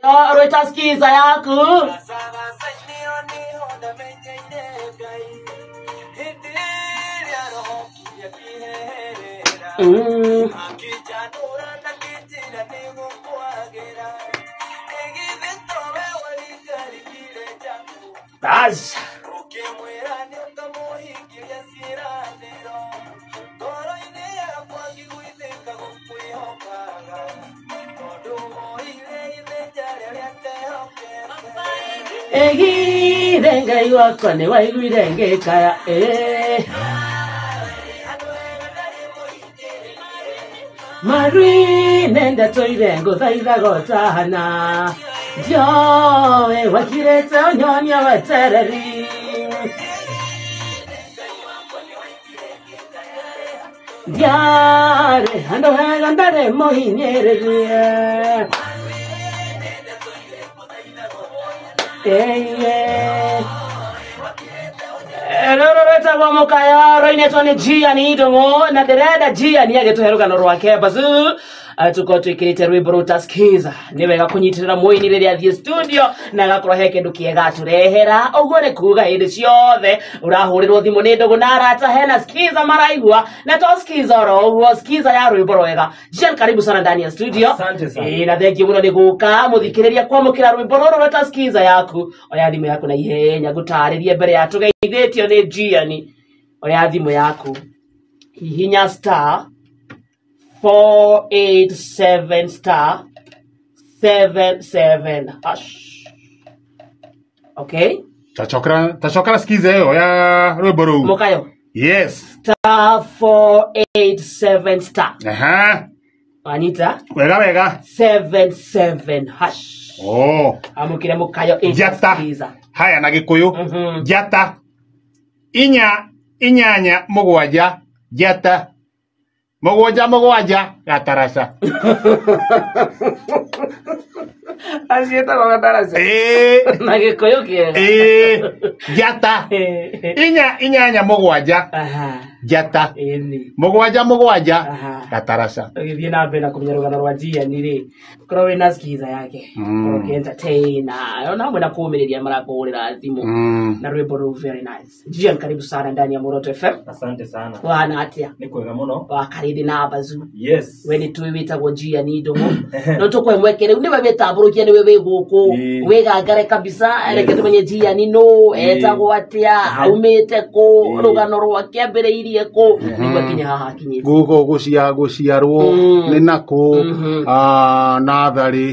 Rwĩta skiza yaku. Bas. Egire Ngai wakwa nĩ waiguire ngĩkaya ĩ marui-inĩ ndatũire ngũthaithaga ũtahana ndioĩ wakirĩte ũnyonia wetereri ndiarĩ handũ hega ndarĩ mũhinyĩrĩrie. Rũrũ rwĩtagwo mũkayo rũinĩtwo nĩ Gian Ndung'u na ndĩrenda Gian agĩtũhe rũgano rwake bazu tukorwo twĩkĩrĩte rwĩmbo rũta skiza. Nĩ wega kũnyitĩrĩra mũini rĩrĩa athiĩ studio na agakorwo he kĩndũ kĩega atũrehera. Ũguo nĩ kuga hĩndĩ ciothe ũrahũrĩrwo thimũ nĩ ndũgũ na arata hena skiza maraigua na to skiza oro ũguo, skiza ya rwĩmbo rwega. Gian, karibu sana ndani ya studio. Asante sana. Na thank you mũno nĩ gũka mũthikĩrĩria kwamũkĩra rwĩmbo rũrũ rweta skiza yaku. Oya thimũ yaku na ihenya ngũtarĩrie mbere ya tũgeithĩtio nĩ Gian. Oya thimũ yaku, hihinya star 487 star 77 hash. Okay? Tacokera skiza ĩyo ya rwĩmbo rũu. Mũkayo. Yes. Star 487 star. Aha. Anita. Wega wega. 77 hash. Oh. Amũkĩre mũkayo ĩta Njata. skiza. Haya na Gĩkũyũ. Njata. Inya inyanya mũgwanja njata mũgwanja mũgwanja gataraca. Aciĩtagwo gataraca. Ĩĩ. Na Gĩkũyũ kĩega. Ĩĩ. Njata. Inya inyanya mũgwanja njata Ĩni. mũgwanja mũgwanja Aha. gataraca. Ũgĩthiĩ na mbere na kũmenya rũgano rwa Gian rĩ, korwo wĩna skiza yake, korwo ũkĩ-entertain na ona hamwe na kũũmĩrĩria marakũhũrĩra thimũ na rwĩmbo rũu very nice. Gian, karibu sana ndani ya Muoroto FM. Asante sana. Wana atĩa? Nĩ kwega mũno. Wakarĩndĩ na bazu. Yes. We nĩ tũĩ wĩtagwo Gian Ndung'u. No tũkũhe mweke rĩu nĩwe wĩtambũrũkia nĩwe wĩ gũkũ wĩgangare kabisa. Reke tũmenye Gian nũ, etagwo atĩa, aumĩte kũ, rũgano rwake ambĩrĩirie kũ, nĩguo akinye haha akinyĩte. Gũkũ gũciarwo nĩ nakũ, natharĩ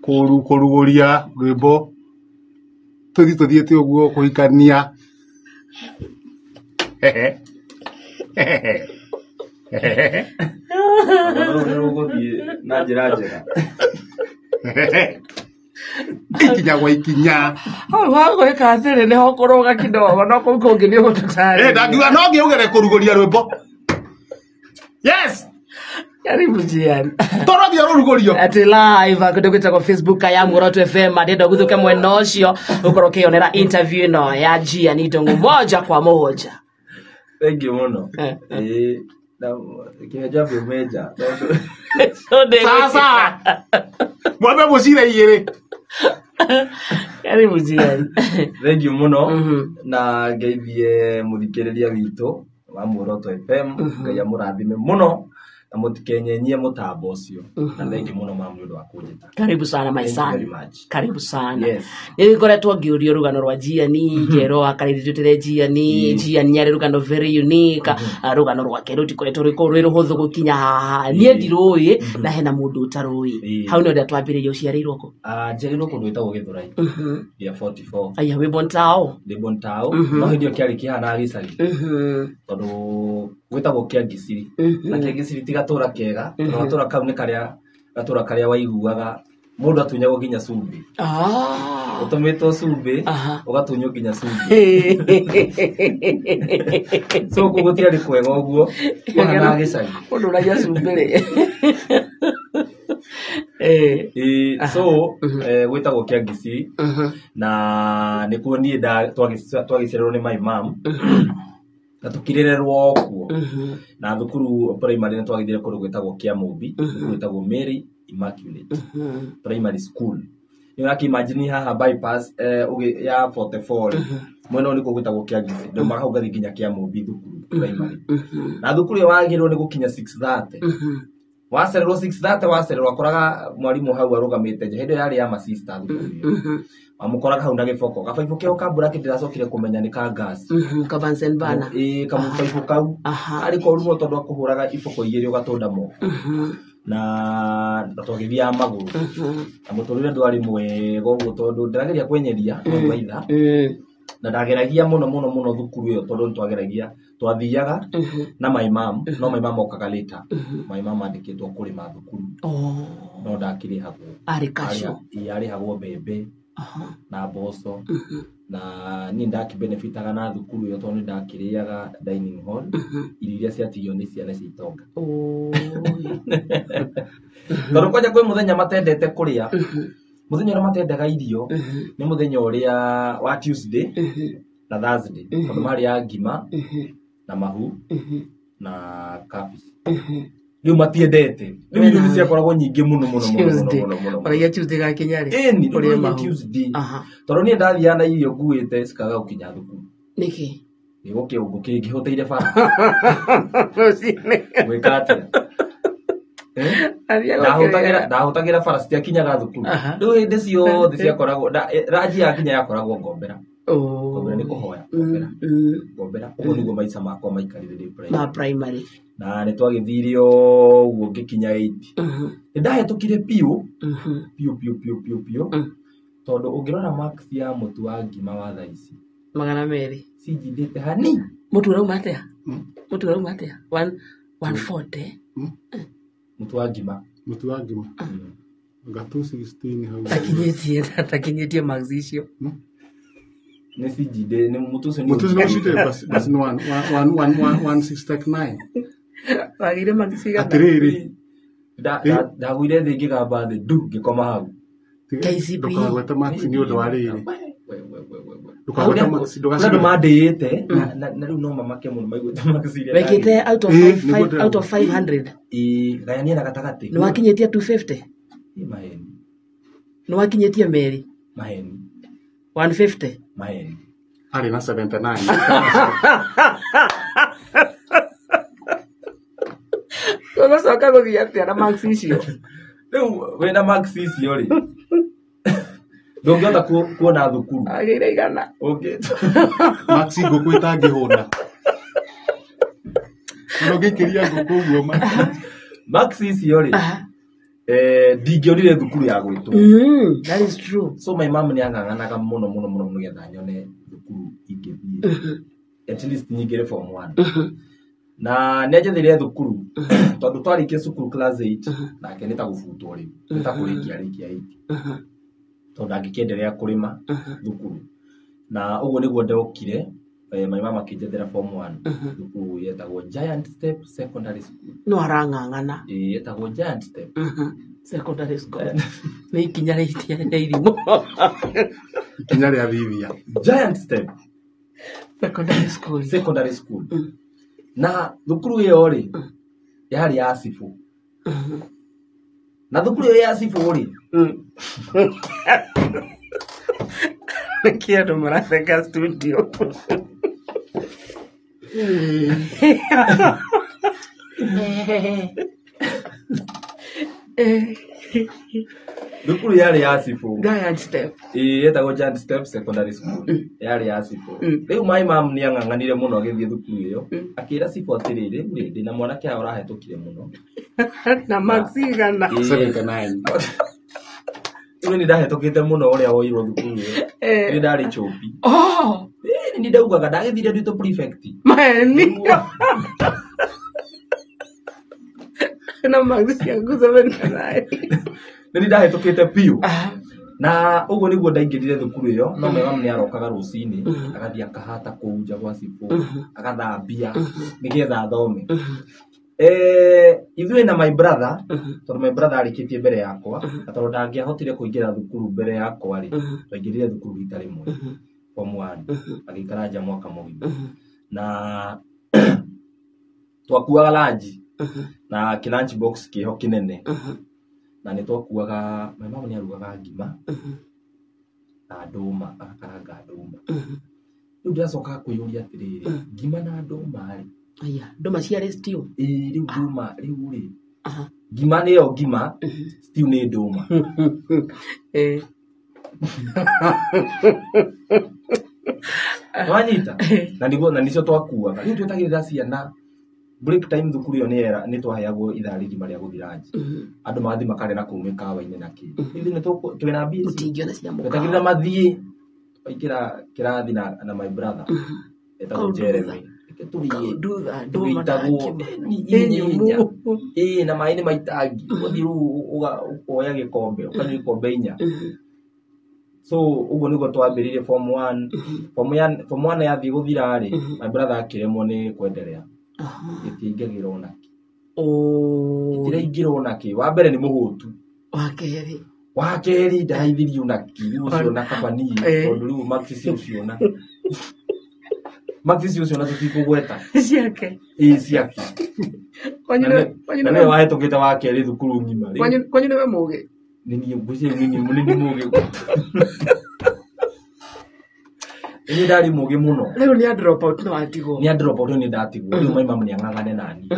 kũrugũria rwĩmbo tũthiĩ tũthiĩte ũguo kũhikania. Rũgano rũu nĩ rũgũthiĩ na njĩra njega. Ikinya gwa ikinya. Hau ha gwĩka atĩrĩ nĩho kũrũga kidogo no kũu kũngĩ nĩ ũgũtũtarĩria. Ndangiuga no ngĩugere kũrugũria rwĩmbo. Yes. Karibu Gian. Tũrathiĩ rũrugũrio. Atĩ live kũndũ gwĩtagwo Facebook ya Muoroto FM ndĩrenda ũguthũke mwena ũcio ũkorwo ũkĩyonera interview ĩno ya Gian Ndung'u moja kwa moja. Thank you mũno. Ĩĩ. Na kĩhenja ume nja. Sasa. Mwambe mũcire igĩrĩ. Karibu Gian. Thank you mũno na ngeithie mũthikĩrĩria witũ wa Muoroto FM. Ngai amũrathime mũno na mũtikenyenyie mũtambo ũcio. Na thank you mũno mamu nĩ ũndũ wa kũnjĩta. Karibu sana my Thank you son. very much. Karibu sana. Yes. Nĩ ngoretwo ngĩũrio rũgano rwa Gian, ngerwo akarĩthi tũtĩre Gian, Gian arĩ rũgano very unique, rũgano rwake rũtikoretwo rwĩ rũhũthũ gũkinya haha. Niĩ ndirũĩ na hena mũndũ ũtarũĩ. Hau nĩ ũrĩa twambĩrĩria ũciarĩirwo kũ? Njiarĩirwo kũndũ gwĩtagwo Gĩthũrai. Gĩa 44. Aya wĩ Bontao. Ndĩ Bontao. No hĩndĩ ĩyo kĩarĩ kĩhanaga gĩcagi. Tondũ gwĩtagwo Kĩangisiri. Na Kĩangisiri ti gatũra kega. Tondũ gatũra kau nĩ karĩa gatũra karĩa waiguaga mũndũ atunyagwo nginya cumbĩ. Ũtũmĩtwo cumbĩ, ũgatunywo nginya cumbĩ. So kũu gũtiarĩ kwega ũguo, kwahanaga gĩcagi. Mũndũ ũraiya cumbĩ rĩ. So gwĩtagwo Kĩangisiri. Na nĩkuo niĩ twagĩciarĩrwo nĩ my mom. Na tũkĩrererwo kuo. Na thukuru primary nĩ twagĩthire kũndũ gwĩtagwo Kĩamũmbi, thukuru gwĩtagwo Mary Immaculate Primary School. Nĩ ũrakĩimagine haha bypass ya 44 rĩ, mwena ũyũ nĩkuo gwĩtagwo Kĩangisi. Ndaumaga hau ngathiĩ nginya Kĩamũmbi thukuru primary. Na thukuru ĩyo wagĩrĩirwo nĩ gũkinya 6:30. Wacererwo 6:30, wacererwo akoraga mwarimũ hau arũgamĩte nja. Hĩndĩ ĩyo yarĩ ya masista thukuru ĩyo. Wamũkoraga hau na gĩboko. Gabaibũ keo ka mbura ndĩracokire kũmenya nĩ ka gas. Ka Bunsen burner. Ĩĩ, kamũbaibũ kau. Arĩ koru mũno tondũ akũhũraga iboko igĩrĩ ũgatũnda moko. Na twagĩthiaga magũrũ. Na mũtũrĩre ndwarĩ mwega ũguo tondũ ndĩrageria kwenyeria maitha. Na ndageragia mũno mũno mũno thukuru ĩyo tondũ nĩtwageragia, twathiaga na my mom, no my mom okaga later. My mom andĩkĩtwo kũrĩma thukuru. No ndakĩrĩhagwo. Arĩ kaco. Ĩĩ, arĩhagwo mbembe na mboco. Na niĩ ndakĩbenefitaga na thukuru ĩyo tondũ nĩndakĩrĩaga dining hall, irio iria ciatigio nĩ ciana cia itonga. Tondũ kwanja kwĩ mũthenya matendete kũrĩa, mũthenya ũrĩa matendaga irio nĩ mũthenya ũrĩa wa Tuesday na Thursday, tondũ marĩaga ngima na mahu na cabbage. Rĩu matiendete. Rĩu irio nĩ ciakoragwo nyingĩ mũno mũno mũno mũno mũno mũno. Ũragia Tuesday gakinya rĩ? Ĩni, Ũrĩe rĩu mahu. Tuesday. Tondũ niĩ ndathiaga na irio nguĩte cikaga gũkinya thukuru. Nĩkĩ? Nĩguo kĩũngũ kĩngĩhũtĩire bara. Rũcinĩ. Gwĩka atĩa? Ndahũtagĩra bara citiakinyaga thukuru. Rĩu hĩndĩ ciothe ciakoragwo ranji yakinya yakoragwo ngombera. Ngombera nĩ kũhoya, ngombera. Ngombera. Ũguo nĩguo maica makwa maikarire ndĩ primary. Ma primary. Na nĩ twagĩthire ũguo ngĩkinya 8. Nĩ ndahĩtũkire biũ, biũ biũ biũ biũ biũ. Tondũ ũngĩrora marks ya mũtu wa ngima wa thaa ici. 200. Cinjindĩte hani. Mũtu ũrauma atĩa? Mũtu ũrauma atĩa? 140. Mũtu wa ngima. Mũtu wa ngima. Nga 216 hau. Takinyĩtie marks icio. Nĩ cinjindĩ, nĩ mũtu ũcio nĩ Mũtu ũcio nĩ ũcindĩte, basi nĩ 169. Wagĩire marks cigana? Atĩrĩrĩ. Ndagũire thĩ ngĩgamba thĩ ndu ngĩkoma hau. KCPE. Ndũkagwete marks nĩ ũndũ wa rĩrĩ. We, we, we, we, we. Ndũkagwete marks, Kũrĩ andũ mandĩĩte, na rĩu no mamake mũno maiguĩte marks iria Wekĩte ndagĩire. out of Nĩguo five, out of 500. Ĩĩ, gayania na gatagatĩ. Nĩ wakinyĩtie 250? Ĩ, maheni. Nĩ wakinyĩtie merĩ? Maheni. 150? Maheni. Arĩ na 79. Ũgũcoka gũthiĩ atĩa na marks icio? Rĩu wĩna marks icio rĩ, ndũngĩhota kuona thukuru. Agĩire igana. Marks ngũkũ ĩtangĩhũna. Ona ũngĩikĩria ngũkũ ũguo Marks icio rĩ, ndingĩonire thukuru ya gwĩtwo. That is true. So my mom nĩ ang'ang'anaga mũno mũno mũno nĩgetha nyone thukuru ingĩthiĩ. At least nyingĩre form 1. Na nĩ anjetheire thukuru tondũ twarĩkia cukuru class 8 nake nĩ ta gũbutwo rĩu, nĩ ta kũrĩkia rĩkia 8. Tondũ ndangĩkĩenderea kũrĩma thukuru. Na ũguo nĩguo ndokire, my mama akĩnjethera form 1 thukuru yetagwo Giant Step Secondary School. No arang'ang'ana. Ĩĩ, yetagwo Giant Step. Secondary School. Nĩ ikinya rĩa irimũ. Ikinya rĩa thithia. Giant Step Secondary School. Secondary School. Na thukuru ĩyo rĩ, yarĩ ya cibũ. Na thukuru ĩyo ya cibũ rĩ, Nĩkĩ andũ maratheka studio? Thukuru yarĩ ya cibũ. Giant Step. Ĩĩ, yetagwo Giant Step Secondary School. Yarĩ ya cibũ. Rĩu my mom nĩ ang'ang'anire mũno agĩthiĩ thukuru ĩyo. Akĩra cibũ atĩrĩrĩ, rĩu rĩ, ndĩna mwanake haha ũrahĩtũkire mũno. Na marks igana. Ĩĩ. 79. Rĩu nĩ ndahĩtũkĩte mũno ũrĩa woirwo thukuru ĩyo. Nĩ ndarĩ chũpi. Oh, Ĩĩ, nĩ ndaugaga ndagĩthire nduĩtwo prefect. Maheni. Na marks ciaku 79. Nĩ ndahĩtũkĩte biũ. Na ũguo nĩguo ndaingĩrire thukuru ĩyo, no my mom nĩ arokaga rũcinĩ, agathiĩ akahata kũu nja gwa cibũ, agathambia, nĩgetha athome. Ithuĩ na my brother, tondũ my brother arĩkĩtie mbere yakwa, na tondũ ndangĩahotire kũingĩra thukuru mbere yakwa rĩ, twaingĩrire thukuru rita rĩmwe, form 1, agĩikara nja mwaka mũgima. Na twakuaga lunch, na kĩ lunch box kĩho kĩnene. Na nĩ twakuaga my mom nĩ arugaga ngima na ndũma, agakaranga ndũma. Rĩu ndĩracoka kwĩyũria atĩrĩrĩ, ngima na ndũma rĩ, Aya, ndũma ciarĩ stew. Ĩĩ, rĩu ndũma rĩu rĩ, ngima nĩyo ngima, stew nĩ ndũma. Wanyita? Na nĩguo na nĩcio twakuaga. Rĩu twetagĩrĩra ciana break time thukuru ĩyo nĩ nĩ twaheagwo ithaa rĩgima rĩa gũthiĩ ranji. Andũ magathiĩ makarĩa na kũu mĩkawa-inĩ na kĩ. Ithuĩ nĩ twĩna mbia ici. Mũtingĩona cia mũkawa. Twetagĩrĩra mathiĩ twaingĩra kĩrathi na my brother etagwo Jeremy. Reke tũrĩe. Ndutha, ndũma na Tũgĩitagwo ngima. inya. Ĩĩ, na maĩ nĩ maitangi. Ũgathiĩ rĩu ũkoya gĩkombe, ũkanyua ikombe inya. So ũguo nĩguo twambĩrĩirie form 1. Form 1 yathiĩ gũthira rĩ, my brother akĩremwo nĩ kwendelea. Gĩtiaingagĩra ona kĩ. Gĩtiraingĩra ona kĩ. Wa mbere nĩ mũhũtu. Wa kerĩ. Wa kerĩ ndaraithirie ona kĩ. Rĩu ũcio na kaba niĩ, tondũ rĩu marks icio ũciona. Marks icio ũciona tũtikũgweta. Ciake. Ĩĩ, ciake. Kwanyu Na nĩwe wahĩtũkĩte wa kerĩ thukuru ng'ima. Kwanyu nĩwe mũgĩ? Nĩ niĩ ngwĩciria nĩ niĩ mũgĩ. Nĩ niĩ ndarĩ mũgĩ mũno. Rĩu nĩ a drop out no watigwo. Nĩ a drop out nĩ ndatigwo. Rĩu my mom nĩ ang'ang'ane nani.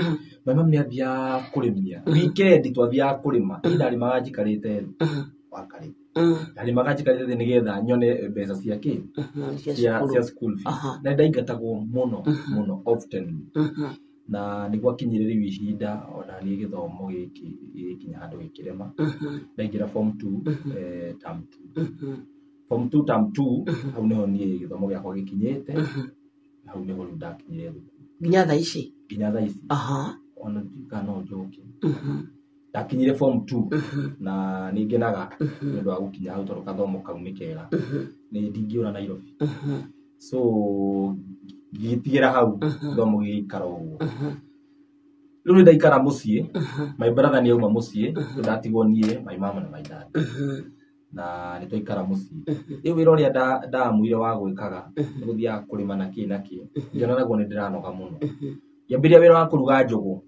My mom nĩ athiaga kũrĩmia. Weekend twathiaga kũrĩma. Niĩ ndarĩmaga njikarĩte thĩ. Wakarĩ. Ndarĩmaga njikarĩte thĩ nĩgetha nyone mbeca cia kĩ? Cia school fees. Na ndaingatagwo mũno mũno often. Na nĩ gwakinyire rĩu ihinda ona niĩ gĩthomo gĩkĩ gĩgĩkinya handũ gĩkĩrema. Ndaingĩra form 2, term 2. Form 2 term 2, hau nĩho niĩ gĩthomo gĩakwa gĩkinyĩte. Hau nĩho rĩu ndakinyire thukuru. Nginya thaa ici? Nginya thaa ici. Ona ndiũĩ kana no njoke. Ndakinyire form 2 na nĩ ngenaga nĩ ũndũ wa gũkinya hau tondũ kathomo kau nĩ kega. Nĩ ndingĩũra Nairobi. So ngĩtigĩra hau gĩthomo gĩgĩikara ũguo. Rĩu nĩ ndaikara mũciĩ, my brother nĩ auma mũciĩ, rĩu ndatigwo niĩ, my mom na my dad. Na nĩ twaikara mũciĩ. Rĩu wĩra ũrĩa ndaamuire wa gwĩkaga, nĩ gũthiaga kũrĩma na kĩ na kĩ, ngĩona naguo nĩ ndĩranoga mũno. Ngĩambĩrĩria wĩra wa kũruga njũgũ.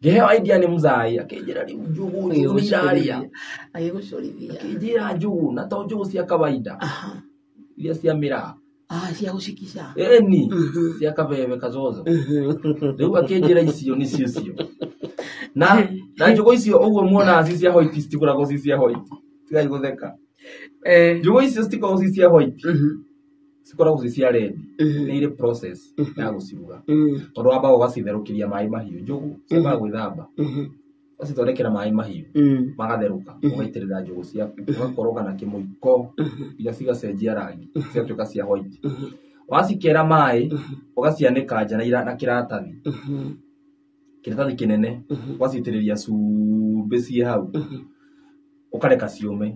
Ngĩheo idea nĩ mũzai, akĩnjĩra rĩu njũgũ njũgũ nĩ irarĩa. Agĩgũcũrithia. Akĩnjĩra njũgũ, na to njũgũ cia kawaida. Iria cia mĩraa. Cia gũcikica. Ĩni, cia kabebe kazozo. Rĩu akĩnjĩra icio nĩcio cio. Na njũgũ icio ũguo muonaga ci cia white citikoragwo ci cia white. Tigai gũtheka. Njũgũ icio citikoragwo ci cia white. Cikoragwo ci cia red. Nĩ irĩ process ya gũciruga. Tondũ wambaga ũgacitherũkĩria maĩ mahiũ. Njũgũ ciambaga gwĩthamba. Ũgacithondekera maĩ mahiũ. Magatherũka. Ũgaitĩrĩra njũgũ ciaku. Ũgakoroga na kĩmũiko. Nginya cigacenjia rangi. Cigatuĩka cia white. Wacikera maĩ, ũgacianĩka nja na kĩratathi. Kĩratathi kĩnene. Ũgacitĩrĩria cumbĩ ciĩ hau. Ũkareka ciũme.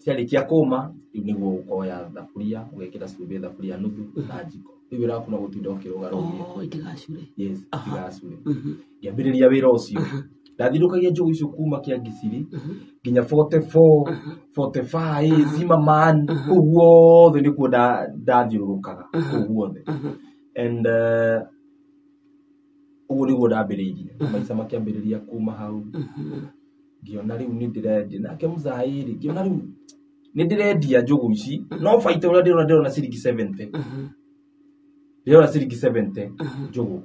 Ciarĩkia kũma, rĩu nĩguo ũkoya thaburia, ũgekĩra cumbĩ thaburia nuthu na njiko. Rĩu wĩra waku no gũtinda ũkĩrũgarũgia. Itigacure. Yes, itigacure. Ngĩambĩrĩria wĩra ũcio. Ndathirũkagia njũgũ icio kuma Kĩangiciri nginya 44, 45, Zimmerman, kũu guothe nĩkuo ndathiũrũrũkaga, kũu guothe. And ũguo nĩguo ndambĩrĩirie. Maica makĩambĩrĩria kuma hau. Ngĩona rĩu nĩ ndĩrendia. Nake mũzai rĩ, ngĩona rĩu nĩ ndĩrendia njũgũ ici, no baita ũrĩa ndĩrona ciringi 70. Ndĩrona ciringi 70 njũgũ,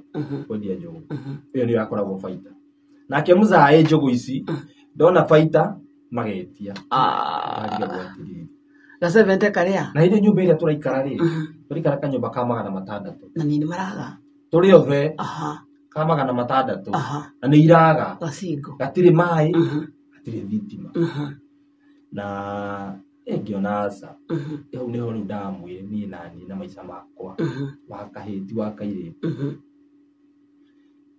kwendia njũgũ. Ĩyo nĩyo yakoragwo baita. Nake mũzai njũgũ ici, ndona baita magetia. Ndarigagwo atĩrĩrĩ. Na 70 karĩa? Na hĩndĩ nyũmba ĩrĩa tũraikara rĩ, tũraikara kanyũmba ka 600. Na nĩ maraga? Tũrĩ othe. Ka 600. Na nĩ iraga. Gacingo. Gatirĩ maĩ, gatirĩ thitima. Na ngĩona aca. Hau nĩho rĩu ndamwĩre niĩ na niĩ na maica makwa. Wa kahĩĩ ti wa kairĩtu.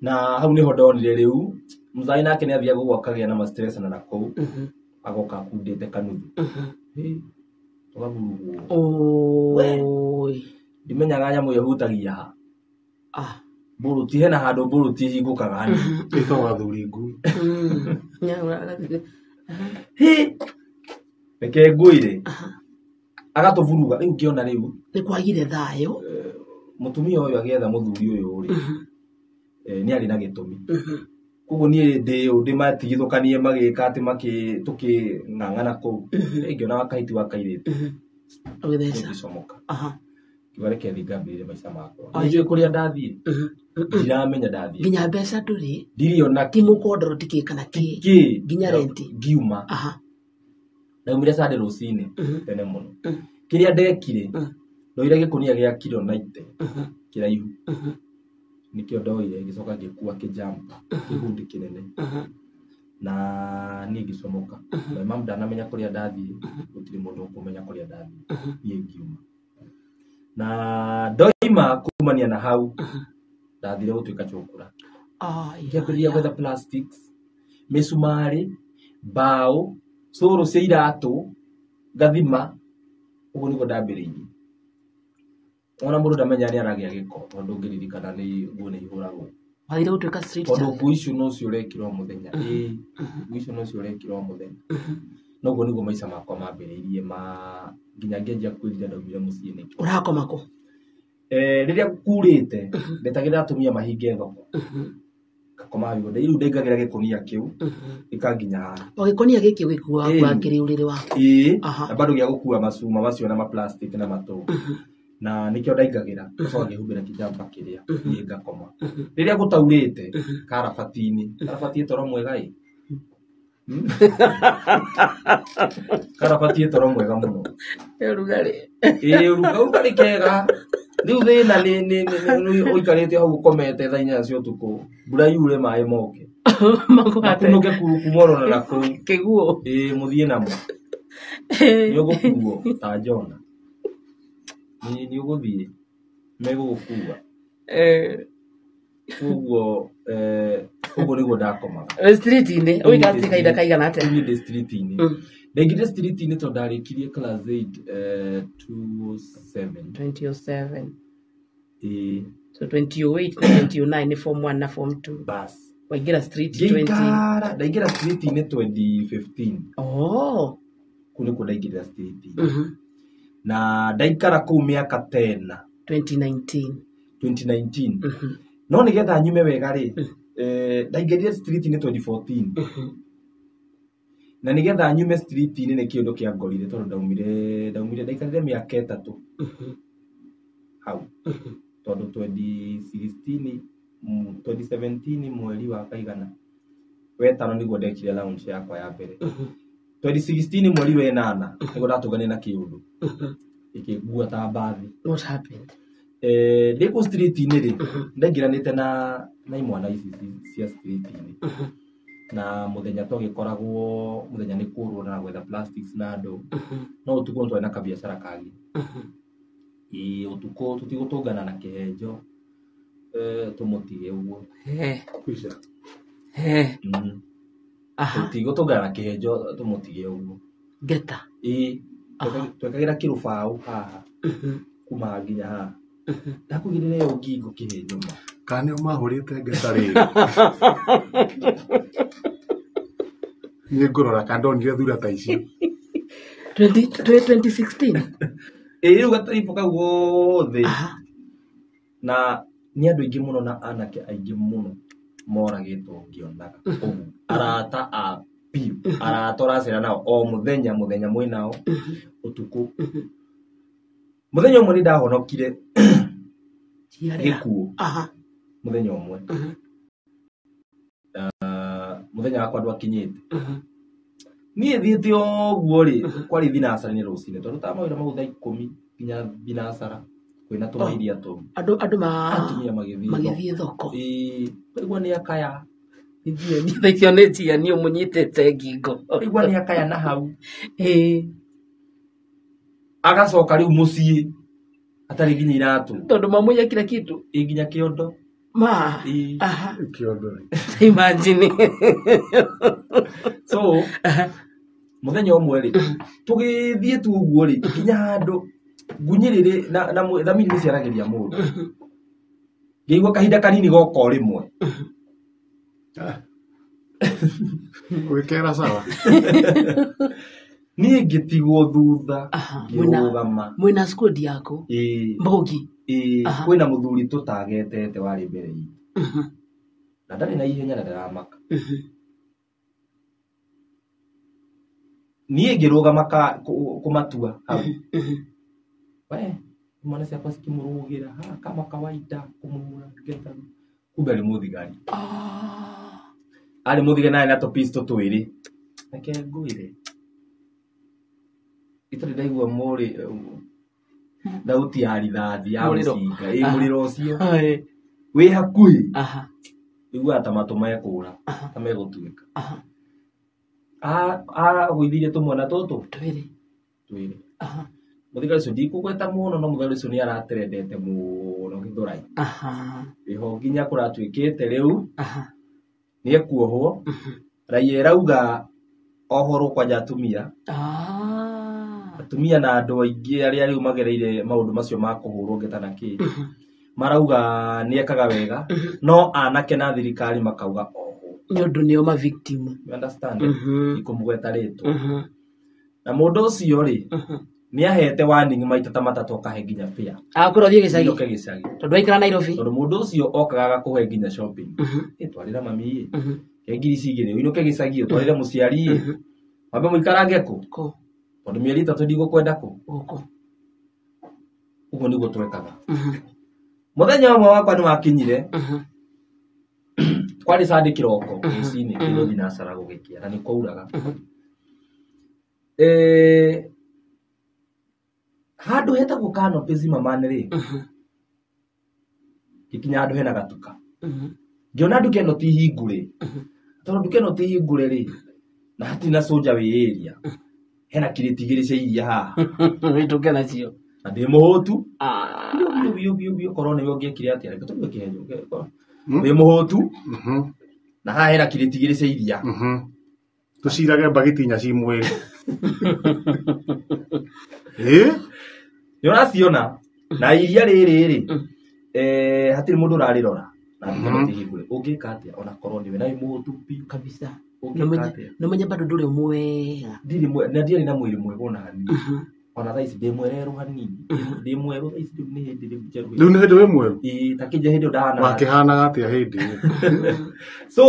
Na hau nĩho ndonire rĩu, mũzai nake nĩ athiaga ũguo akagĩa na ma-stress na nakũu, agoka akundĩte kanuthu. Tũgavurugwo. Ndimenyaga nyamũ ĩyo ĩhutagia ha. Mbũrũti, hena handũ mbũrũti ĩhingũkaga hanini. Ĩtagwo athuri ngui. Reke ngwĩre. Agatũburuga. Rĩu ngĩona rĩu. Nĩ kwagire thayũ. Mũtumia ũyũ agĩetha mũthuri ũyũ rĩ, nĩ arĩ na gĩtũmi. Koguo niĩ ndĩ ũ ndĩmatigithũkanie magĩka atĩ makĩ tũkĩng'ang'ana kũu. Ngĩona wa kahiti wa kairĩtu. Ũgĩtheca. Ngĩcomoka. Aha. Ngiuga reke thiĩ ngambĩrĩrie maica makwa. Ai. Nĩnjũĩ kũrĩa ndathiĩ. Ndiramenya ndathiĩ. Nginya mbeca ndũrĩ. Ndirĩ ona Ti mũkondoro ti kĩ kana kĩ. kĩ. Nginya renti. Ngiuma. Aha. Ndaumire Sunday rũcinĩ tene mũno. Mhm. Kĩrĩa ndekire, Mhm. ndoire gĩkũnia gĩa kiro 90 Mhm. kĩraihu. Mhm. Nĩkĩo ndoire ngĩcoka ngĩkua kĩjampa kĩhundi kĩnene Mhm. na niĩ ngĩcomoka. My mum ndanamenya kũrĩa ndathiĩ, gũtirĩ mũndũ ũkũmenya kũrĩa ndathiĩ. Niĩ ngiuma. Na ndoima kumania na hau ndathire gũtuĩka chokora. Ah, Ngĩambĩrĩria yeah. gwetha plastics, mĩcumarĩ, mbaũ, cũrũ cia iratũ, ngathima, ũguo nĩguo ndambĩrĩirie. Ona mũndũ ndamenya nĩ aragĩa gĩko tondũ ndũngĩririkana nĩ nguo nĩ ihũragwo. Wathire gũtuĩka street Tondũ child. nguo icio nocio ũrekĩra o mũthenya. Ĩĩ, nguo icio nocio ũrekĩra o mũthenya. Noguo nĩguo maica makwa mambĩrĩirie ma nginya ngĩanjia kwĩrira ndaumire mũciĩ nĩkĩ. Ũrakoma kũ? Rĩrĩa kurĩte ndetagĩrĩra atumia mahinge thoko. Ngakoma hau igũrũ. Rĩu ndaingagĩra gĩkũnia kĩu gĩkanginya haha. O gĩkũnia gĩkĩ ũgĩkuaga Ĩĩ. kuaga kĩrĩ ũrĩrĩ waku. Ĩĩ, Aha. na bado gĩa gũkua macuma macio na maplastic na matũ. Na nĩkĩo ndaingagĩra ngacoka ngĩhumbĩra kĩjamba kĩrĩa niĩ ngakoma. Rĩrĩa gũtaurĩte karabati-inĩ, karabati ĩ toro mwega ĩ. Karabati ĩ toro mwega mũno. Ũrugarĩ. Ĩĩ, ũrugarĩ kega. Rĩu thĩna nĩ ũikarĩte hau ũkomete thaa inya cia ũtukũ, mbura yure maĩ moke. Makwate. Makunũke kuma oro na kũu. Kĩguũ. Ĩĩ, mũthiĩ namo. Nĩ ũgũkuo ta Jona. Nĩ ũgũthiĩ megũgũkua. Koguo ũguo nĩguo ndakomaga. Street-inĩ ũikarĩte kahinda kaigana atĩa? Niĩ ndĩ street-inĩ. Ndaingĩrire street-inĩ tondũ ndarĩkirie class 8 2007. 2007. Ĩĩ, So 2008 na 2009 nĩ form 1 na form 2. bas. Waingĩra street 20. Ngĩikara, ndaingĩra street-inĩ 2015. Oh. Kũu nĩkuo ndaingĩrire street-inĩ. Na ndaikara kũu mĩaka 10. 2019. 2019. No nĩgetha nyume wega rĩ, ndaingĩrire street-inĩ 2014. Na nĩgetha nyume street-inĩ nĩ kĩũndũ kĩangorire tondũ ndaumire ndaikarire mĩaka 3 hau. Tondũ 2016, 2017 mweri wa kaigana wetano nĩguo ndekire launch yakwa ya mbere. 2016 mweri wa 8 nĩguo ndatũnganire na kĩũndũ. Gĩkĩngua ta mbathi. What happened? Ndĩ kũu street-inĩ rĩ, ndaingĩranĩte na imwana ici cia street-inĩ. Na mũthenya twagĩkoragwo, mũthenya nĩ kũrũra na gwetha plastics na andũ. No ũtukũ twarĩ na kabiacara kangĩ. Ĩĩ, ũtukũ tũtigũtũngana na kĩhenjo, tũmũtige ũguo. Tũtigũtũngana na kĩhenjo tũmũtige ũguo. Ngeta. Ĩĩ, twekagĩra kĩrũbaũ haha, kuma haha nginya haha. Ndakũigĩrĩra ĩyo ngingo kĩhenjo ma. Kana nĩo mahũrĩte ngeta rĩrĩ? Niĩ ngũrora kana ndonire thura ta icio. 2016? Ĩĩ, rĩu gataribũ kau gothe. Na nĩ andũ aingĩ mũno na anake aingĩ mũno moragĩtwo ngĩonaga ũguo. Arata a biũ, arata ũracera nao o mũthenya, mũthenya mwĩ nao, ũtukũ. Mũthenya ũmwe nĩ ndahonokire gĩkuũ. Mũthenya ũmwe. Mũthenya wakwa ndwakinyĩte. Niĩ thiĩte ũguo rĩ, kwarĩ thinacara-inĩ rũcinĩ, tondũ ta mawĩra mau thaa ikũmi nginya thinacara, kwĩna tũmairia tũu. Andũ Atumia magĩthiĩ thoko. magĩthiĩ thoko. Ĩĩ, ũkaigua nĩ akaya. Thaa icio nĩ njia niĩ ũmũnyitĩte ngingo. Ũkaigua nĩ akaya na hau. Ĩĩ. Agacoka rĩu mũciĩ atarĩ nginya iratũ. Tondũ mamũiya kila kitu. Ĩĩ, nginya kĩondo. Ma. Ĩĩ. Aha. Kĩondo. Imagine. So, mũthenya ũmwe rĩ, tũgĩthiĩ tu ũguo rĩ, nginya handũ ngunyĩrĩrĩ na thamiri nĩ ciaragĩria mũndũ. Ngĩigua kahinda kanini goka o rĩmwe. Ũgĩkera sawa. Niĩ ngĩtigwo thutha, ngĩrũgama. Mwĩna squad yaku? Ĩĩ. Mbogi? Ĩĩ, kwĩna mũthuri tũtagetete warĩ mbere itũ. Na ndarĩ na ihenya na ndaramaka. Niĩ ngĩrũgama kũmatua hau. We, mwana ciakwa cikĩmũrũgĩra ha kama kawaida kũmũhũra ngeta. Kumbe arĩ mũthigari. Arĩ mũthigari na arĩ na tũpisto twĩrĩ. Reke ngwĩre. Itarĩ ndaigua mũrĩ thauti ya rithathi ya mũcinga. Ĩ mũrĩro ũcio. Wĩ hakuhĩ. Iguaga ta matũ mekũra, ta megũtuĩka. Agũithirie tũmwana tũtũ Twĩrĩ. Twĩrĩ. Mũthigari ũcio ndikũgweta mũno no mũthigari ũcio nĩ aratrendete mũno Gĩthũrai. Ĩho nginya kũratuĩkĩte rĩu nĩ ekuohwo. Raia ĩrauga ohorwo kwanja atumia. Atumia na andũ aingĩ arĩa rĩu magereire maũndũ macio ma kũhũrwo ngeta na kĩ. Marauga nĩ ekaga wega no anake na thirikari makauga oho. Nĩ ũndũ nĩo ma victim. You understand? Ikũmũgweta rĩtwa. Na mũndũ ũcio rĩ nĩ ahete warning maita ta matatũ akahe nginya fare. Akwĩra ũthiĩ gĩcagi. Inũke gĩcagi. Tondũ aikara Nairobi. Tondũ mũndũ ũcio okaga agakũhe nginya shopping. Twarĩra mami ĩ. Ke ngiri cigĩrĩ ũinũke gĩcagi ũtwarĩre mũciari ĩ. Wambe mũikarange kũ? Kũ? Tondũ mĩeri ĩtatũ ndigũkwenda kũ? Gũkũ. Ũguo nĩguo twekaga. Mũthenya ũmwe wakwa nĩ wakinyire. Kwarĩ Sunday kĩroko rũcinĩ kĩndũ thinacara gũgĩkĩa na nĩ kwauraga. Handũ hetagwo Canopy Zimmerman rĩ, ngĩkinya handũ hena gatuka. Ngĩona nduka ĩno ti hingũre. Tondũ nduka ĩno ti hingũre rĩ, na hatirĩ na soldier wĩ area. Hena kirĩti igĩrĩ cia iria haha. Wĩtũke nacio. Na ndĩ mũhũtu. Biũ biũ biũ biũ korwo nĩwe ũngĩekire atĩa, reke tũtue kĩhenjo. Wĩ mũhũtu. Na haha hena kirĩti igĩrĩ cia iria. Tũcirage mbagiti inya ci mwĩrĩ. Ĩ? Nĩ ũraciona? Na iria rĩrĩ rĩ, hatirĩ mũndũ ũrarĩrora. Na nduka ĩno ti hingũre. Ũngĩka atĩa ona korwo nĩwe na wĩ mũhũtu biũ? Kabisa. Ũngĩka atĩa? Nĩ ũmenye bado ndũrĩ mwega. Ndirĩ mwega, na ndiarĩ na mwĩrĩ mwega ona hanini. Ona thaa ici ndĩ mwererũ hanini. Ndĩ mwerũ thaa ici rĩu nĩ hĩndĩ rĩu njerũ. Rĩu nĩ hĩndĩ wĩ mwerũ? Ĩĩ, ta kĩnja hĩndĩ ĩyo ndahanaga. Wakĩhanaga atĩa hĩndĩ ĩyo? So,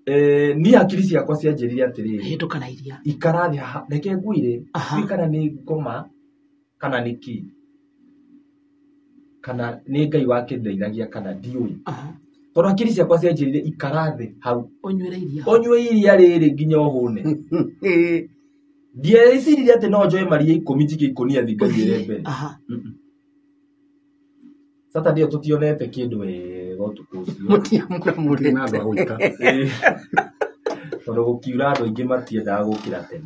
niĩ hakiri ciakwa cianjĩrire atĩrĩrĩ. Hĩndũka na iria. Ikara thĩ haha, reke ngwĩre, ndiũĩ kana nĩ ngoma kana nĩ kĩ. Kana nĩ Ngai wakĩndeithagia kana ndiũĩ. Tondũ hakiri ciakwa cianjĩrire ikara thĩ hau. Ũnyuĩre iria. Ũnyue iria rĩrĩ nginya ũhũne. Ndieciririe atĩ no njoe maria ikũmi njike ikũnia thĩ nganyuĩre mbere. Saturday ĩyo tũtionete kĩndũ wega ũtukũ ũcio. Mũtiamũramũrĩte. Na andũ a gũita. Tondũ gũkiura andũ aingĩ matiendaga gũkĩra tene.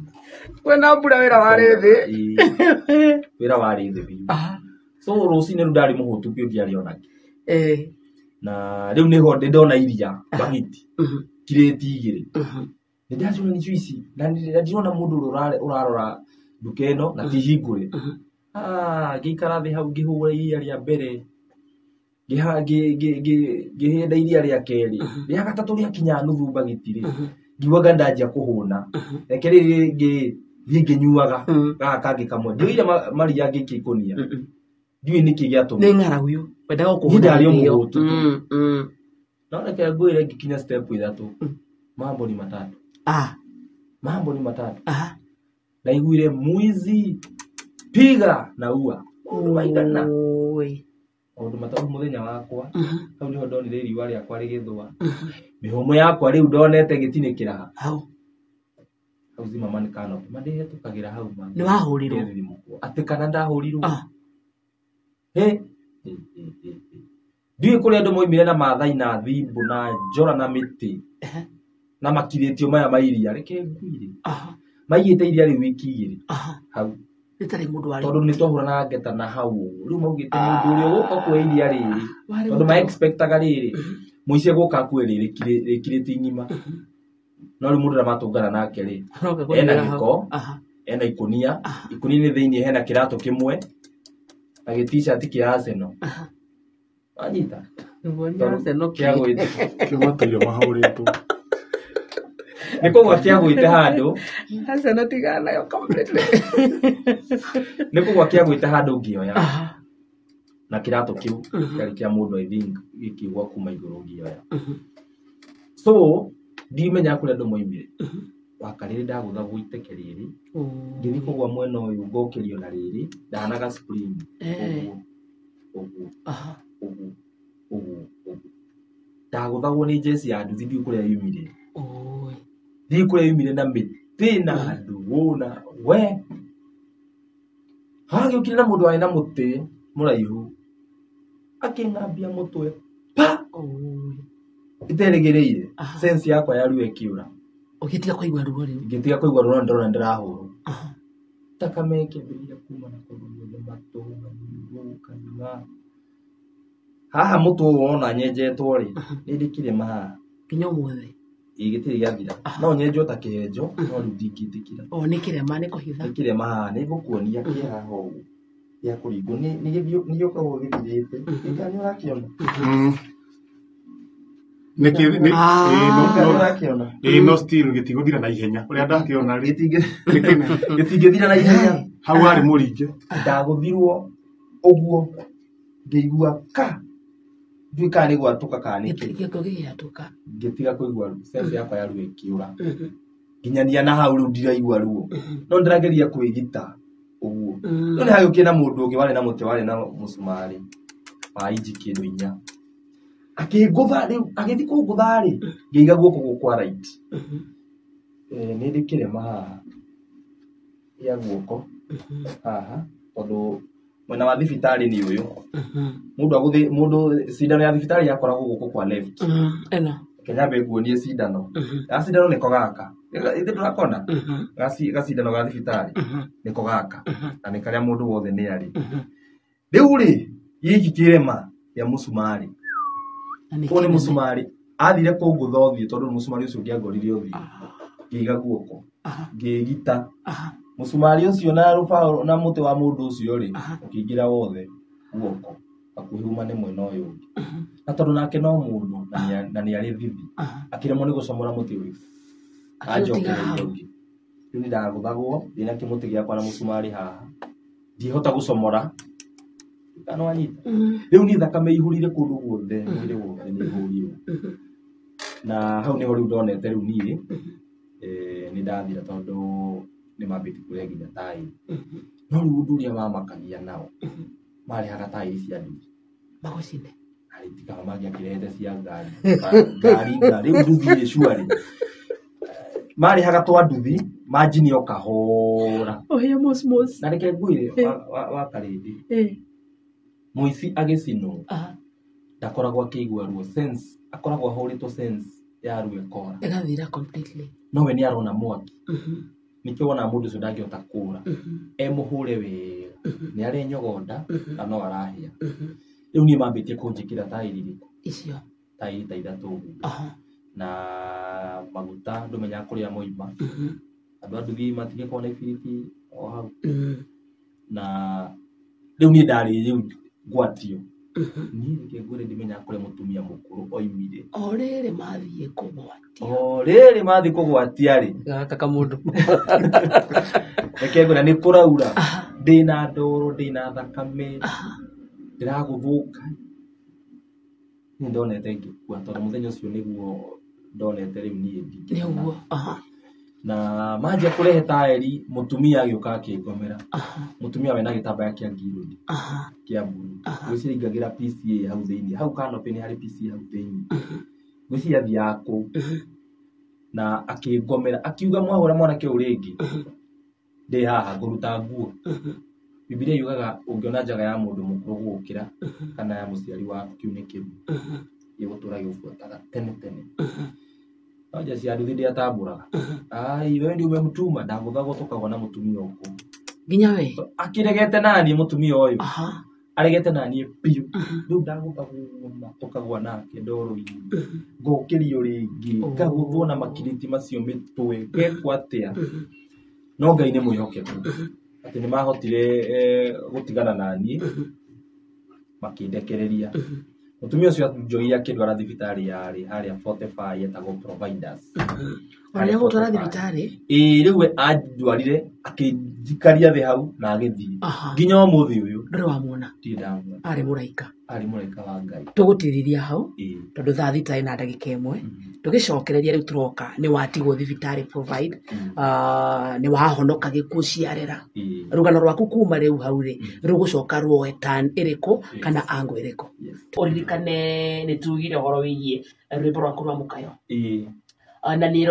Kwĩna mbura wĩra warĩ thĩ. Wĩra warĩ thĩ biũ. So rũcinĩ rĩu ndarĩ mũhũtu biũ ndiarĩ ona kĩ. Na rĩu nĩho ndĩndona iria bagiti kirĩti igĩrĩ. Nĩ ndaciona nĩcio ici na ndirona mũndũ ũrĩa ũrarora nduka ĩno na ti hingũre. Ngĩikara thĩ hau ngĩhũra iria rĩa mbere. Ngĩhĩnda iria rĩa kerĩ. Rĩa gatatũ rĩakinya nuthu bagiti rĩ. Ngiugaga ndanjia kũhũna. Reke rĩrĩ rĩngĩ thiĩ ngĩnyuaga. Gaka kangĩ kamwe. Ndioire maria ngĩikia ikũnia. Ndiũĩ nĩkĩ gĩatũmire. Nĩ ng'aragu yo. Wendaga Niĩ kũhũna ndarĩ o hĩndĩ ĩyo. mũhũtu tu. No reke ngwĩre ngĩkinya step ithatũ. Mambo ni matatu. Mambo ni matatu. Ndaiguire mwizi piga na ua. Maũndũ maigana. Maũndũ matatũ mũthenya wakwa. Hau nĩho ndonire riũa rĩakwa rĩgĩthũa. Mĩhũmũ yakwa rĩu ndonete gĩtinĩkĩra ha. Hau. Hau Zimmerman Canopy. Mandĩhetũkagĩra hau ma. Nĩ wahũrirwo? Ngĩthimũkwo. Atĩ kana ndahũrirwo? Hĩ. Ndiũĩ kũrĩa andũ moimire na Maathai na thimbũ na njora na mĩtĩ. Na makirĩtio maya ma iria. Reke ngwĩre. Maigĩte iria rĩu wiki igĩrĩ. Hau. Rĩtarĩ mũndũ warĩ. Tondũ nĩ twahũranaga ngeta na hau ũguo. Rĩu maugĩte mũndũ ũrĩa ũgũka kuoya iria rĩrĩ. Warĩ Tondũ mũtego. ma expectaga rĩrĩ. Mũici egũka akue rĩrĩ rĩkirĩti ng'ima. No rĩu mũndũ ũrĩa matũngana nake rĩ, Aroka ena kũnyuĩra hau. gĩko, ena ikũnia, ikũnia-inĩ thĩiniĩ hena kĩratũ kĩmwe na gĩ t-shirt kĩa Arsenal. Wanyita? Nĩguo Arsenal Kĩa gwĩte. Kĩo matũire mahũrĩtwo. Nĩ kũgwa kĩa gwĩte handũ. Arsenal tigana nayo completely. Nĩ kũgwa kĩa gwĩte handũ ngĩoya. Na kĩratũ kĩu kĩarĩ kĩa mũndũ I think gĩkĩgwa kuma igũrũ ngĩoya. So ndimenya kũrĩa andũ moimire. Wakarĩrĩ ndagũthagwo iteke rĩrĩ. Ngĩthiĩ kũgwa mwena ũyũ ngokĩrio na rĩrĩ ndahanaga spring. Ũguo ũguo ũguo ũguo ũguo. Ndagũthagwo nĩ njeci ya nduthi ndiũĩ kũrĩa yumire. Ndiũĩ kũrĩa yumire na mĩtĩ na ndũgũ na we. Hagĩũkire na mũndũ warĩ na mũtĩ mũraihu. Akĩng'ambia mũtwe pa. Iterĩgĩrĩire. Sense yakwa ya ruo ĩkĩũra. Ũgĩtiga kũigua ruo rĩu. Ngĩtiga kũigua ruo na ndĩrona ndĩrahũrwo. Thakame ĩkĩambĩrĩria kuma na kũndũ guothe, matũ, maniũrũ, kanua. Haha mũtwe ũyũ wona nyenjetwo rĩ, nĩ ndĩ kĩrema haha. Nginya ũmũthĩ. Ĩĩ gĩtirĩ gĩathira. No nyenjwo ta kĩhenjo, no rĩu ndingĩtĩkĩra. O nĩ kĩrema nĩ kũhitha. Nĩ kĩrema haha, nĩ ngũkuonia kĩ haha ũguo. Gĩa kũringwo nĩ gĩũkagwo gĩthirĩte. Gĩka nĩ ũrakĩona? Nĩ no still gĩtigũthira na ihenya. Ũrĩa ndakĩona rĩ. Gĩtingĩthira na ihenya. Hau harĩ mũringe. Ndagũthirwo ũguo ngĩigua ka. Ndiũĩ kana nĩ gwatũka kana nĩ kĩ. Gĩko gĩgĩatũka. Ngĩtiga kũigua ruo. Sense yakwa ya ruo ĩkĩũra. Nginyania na hau rĩu ndiraigua ruo. No ndĩrageria kwĩgita ũguo. No nĩ hagĩũkire na mũndũ ũngĩ warĩ na mũtĩ warĩ na mũcumarĩ wa inji kĩndũ 4. Akĩngũtha rĩu, agĩthiĩ kũngũtha rĩ, ngĩiga guoko gũkũ kwa right. Nĩ ndĩ kĩrema haha gĩa guoko haha tondũ mwena wa thibitarĩ nĩ ũyũ. Mũndũ agũthĩ, mũndũ cindano ya thibitarĩ yakoragwo guoko kwa left. Ĩno. Reke nyambe nguonie cindano. Gacindano nĩko gaka. Ithe ndũrakona? Gacindano ga thibitarĩ nĩko gaka. Na nĩ karĩa mũndũ wothe nĩ arĩ. Rĩu rĩ, gĩkĩ kĩrema kĩa mũcumarĩ. Ũyũ nĩ mũcumarĩ. Athire kũngũtha ũthiũ tondũ mũcumarĩ ũcio ũngĩangorire ũthiũ. Ngĩiga guoko. Ngĩgita. Mũcumarĩ ũcio na rũbaũ na mũtĩ wa mũndũ ũcio rĩ, ũkĩingĩra wothe guoko. Hakuhĩ umane mwena ũyũ ũngĩ. Na tondũ nake no mũndũ na nĩ arĩ thithi. Akĩremwo nĩ gũcomora mũtĩ ũyũ. Anjokereria ũngĩ. Rĩu nĩ ndagũthagwo ndĩna kĩmũtĩ gĩakwa na mũcumarĩ haha. Ndihota gũcomora. Kana wanyita. Rĩu niĩ thakame ihũrire kũndũ guothe, mwĩrĩ wothe nĩ ihũrirwo. Na hau nĩho rĩu ndonete rĩu niĩ, nĩ ndathira tondũ nĩ mambĩtie kũrehe nginya taĩri. No rĩu ũndũ ũrĩa wamakagia nao, marehaga taĩri cia nduthi. Magũcine. Arĩ tiga mangĩakĩrehete cia ngari. Ngari, ngari, rĩu nduthi ĩ cuarĩ. Marehaga twa nduthi, manjini o kahora. Ũhĩe mos mos. Na reke ngwĩre, wa Karĩndĩ. Mũici agĩcinwo, ndakoragwo akĩigua ruo, sense, akoragwo ahũrĩtwo sense ya ruo ĩkora. Ĩgathira completely. No we nĩ arona mwaki. Nĩkĩo wonaga mũndũ ũcio ndangĩhota kũra. Emũhũre wega. Nĩ arenyogonda na no arahĩa. Rĩu niĩ mambĩtie kũnjĩkĩra taĩri irĩkũ? Icio. Taĩri ta 3 ũguo. Na maguta ndũmenyaga kũrĩa moima. Andũ a nduthi matingĩkorwo na ibiriti o hau. Na rĩu niĩ ndarĩ rĩu ngwatio. Niĩ reke ngwĩre ndimenyaga kũrĩa mũtumia mũkũrũ oimire. O rĩrĩ mathiĩ kũgwatia. O rĩrĩ mathiĩ kũgwatia rĩ. Gaka kamũndũ. Reke ngwĩre nĩ kũraura. Ndĩna ndoro, ndĩna thakame. Ndĩragũthũka. Niĩ ndonete ngĩkua tondũ mũthenya ũcio nĩguo ndonete rĩu niĩ ndingĩhona. Nĩguo. Na manjia kũrehe taĩri, mũtumia agĩũka akĩngomera. Mũtumia wena gĩtambaya kĩa ngirũni. Kĩa blue. Ngwĩciria aingagĩra PCA hau thĩinĩ. Hau canopy nĩ harĩ PCA hau thĩinĩ. Ngwĩciria athiaga kũu. Na akĩngomera, akiuga mwahũra mwanake ũyũ rĩngĩ. Ndĩ haha ngũruta nguo. Bibilia yugaga ũngĩona njaga ya mũndũ mũkũrũ gũgũkĩra kana ya mũciari waku kĩu nĩ kĩrumi. Gĩgũtũra gĩgũbuataga tene tene. No njeci ya nduthi ndĩatambũraga. Ai, wewe ndio umemtuma, ndagũthagwo tũkagwa na mũtumia ũkũ. Nginya we? Akĩregete naniĩ mũtumia ũyũ. Aregete naniĩ biũ. Rĩu ndagũthagwo na tũkagwa nake ndoro-inĩ. Ngokĩrio rĩngĩ, ngagũthwo na makiriti macio mĩtwe, ngekwo atĩa. No Ngai nĩ mwĩhokeku. Atĩ nĩ mahotire gũtigana naniĩ, makĩndekereria. Mũtumia ũcio anjoire akĩndwara thibitarĩ yarĩ harĩa 45 yetagwo Providers. Ona nĩagũtwara thibitarĩ? Ĩĩ, rĩu we anjwarire akĩnjikaria thĩ hau na agĩthiĩ. Aha. Nginya ũmũthĩ ũyũ Ndũrĩ wamuona? Ndirĩ ndamuona. Arĩ mũraika. Arĩ mũraika wa Ngai. Tũgũtirithia hau Ĩĩ. tondũ thaa thita ĩna ndagĩka 1 tũgĩcokereria rĩu tũroka nĩ watigwo thibitarĩ provide, nĩ wahonoka gĩkuũ ciarera. Ĩĩ. Rũgano rwaku kuma rĩu hau rĩ rũgũcoka ruoe turn ĩrĩkũ kana angle ĩrĩkũ? Yes. Ũririkane nĩ tugire ũhoro wĩgiĩ rwĩmbo rwaku rwa mũkayo. Ĩĩ. Na nĩ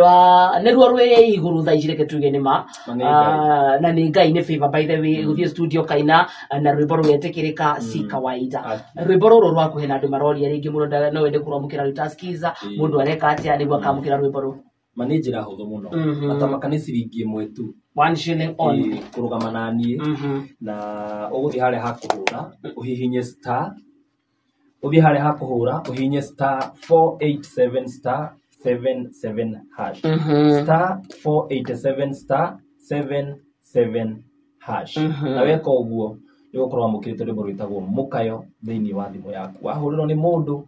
ruo rwĩ igũrũ thaa ici reke tuge nĩ ma. Na nĩ Ngai. Na nĩ Ngai nĩ favor by the way gũthiĩ studio kaina na rwĩmbo rũgetĩkĩrĩka si kawaida. Rwĩmbo rũrũ rwaku hena andũ maroria rĩngĩ mũno no wende kũrwamũkĩra rwĩ ta skiza, mũndũ areka atĩa nĩguo akamũkĩra rwĩmbo rũu? Ma nĩ njĩra hũthũ mũno. Matamaka nĩ ciringi 1 tu. 1 shilling only. Kũrũgama na niĩ. Na ũgũthiĩ harĩa ha kũhũra, ũhihinye star. Ũthiĩ harĩa ha kũhũra, ũhihinye star 487 star 77 hash. Star 487 star 77 hash. Na weka ũguo nĩ ũgũkorwo wamũkĩrĩte rwĩmbo rwĩtagwo Mũkayo thĩinĩ wa thimũ yaku. Wahũrĩrwo nĩ mũndũ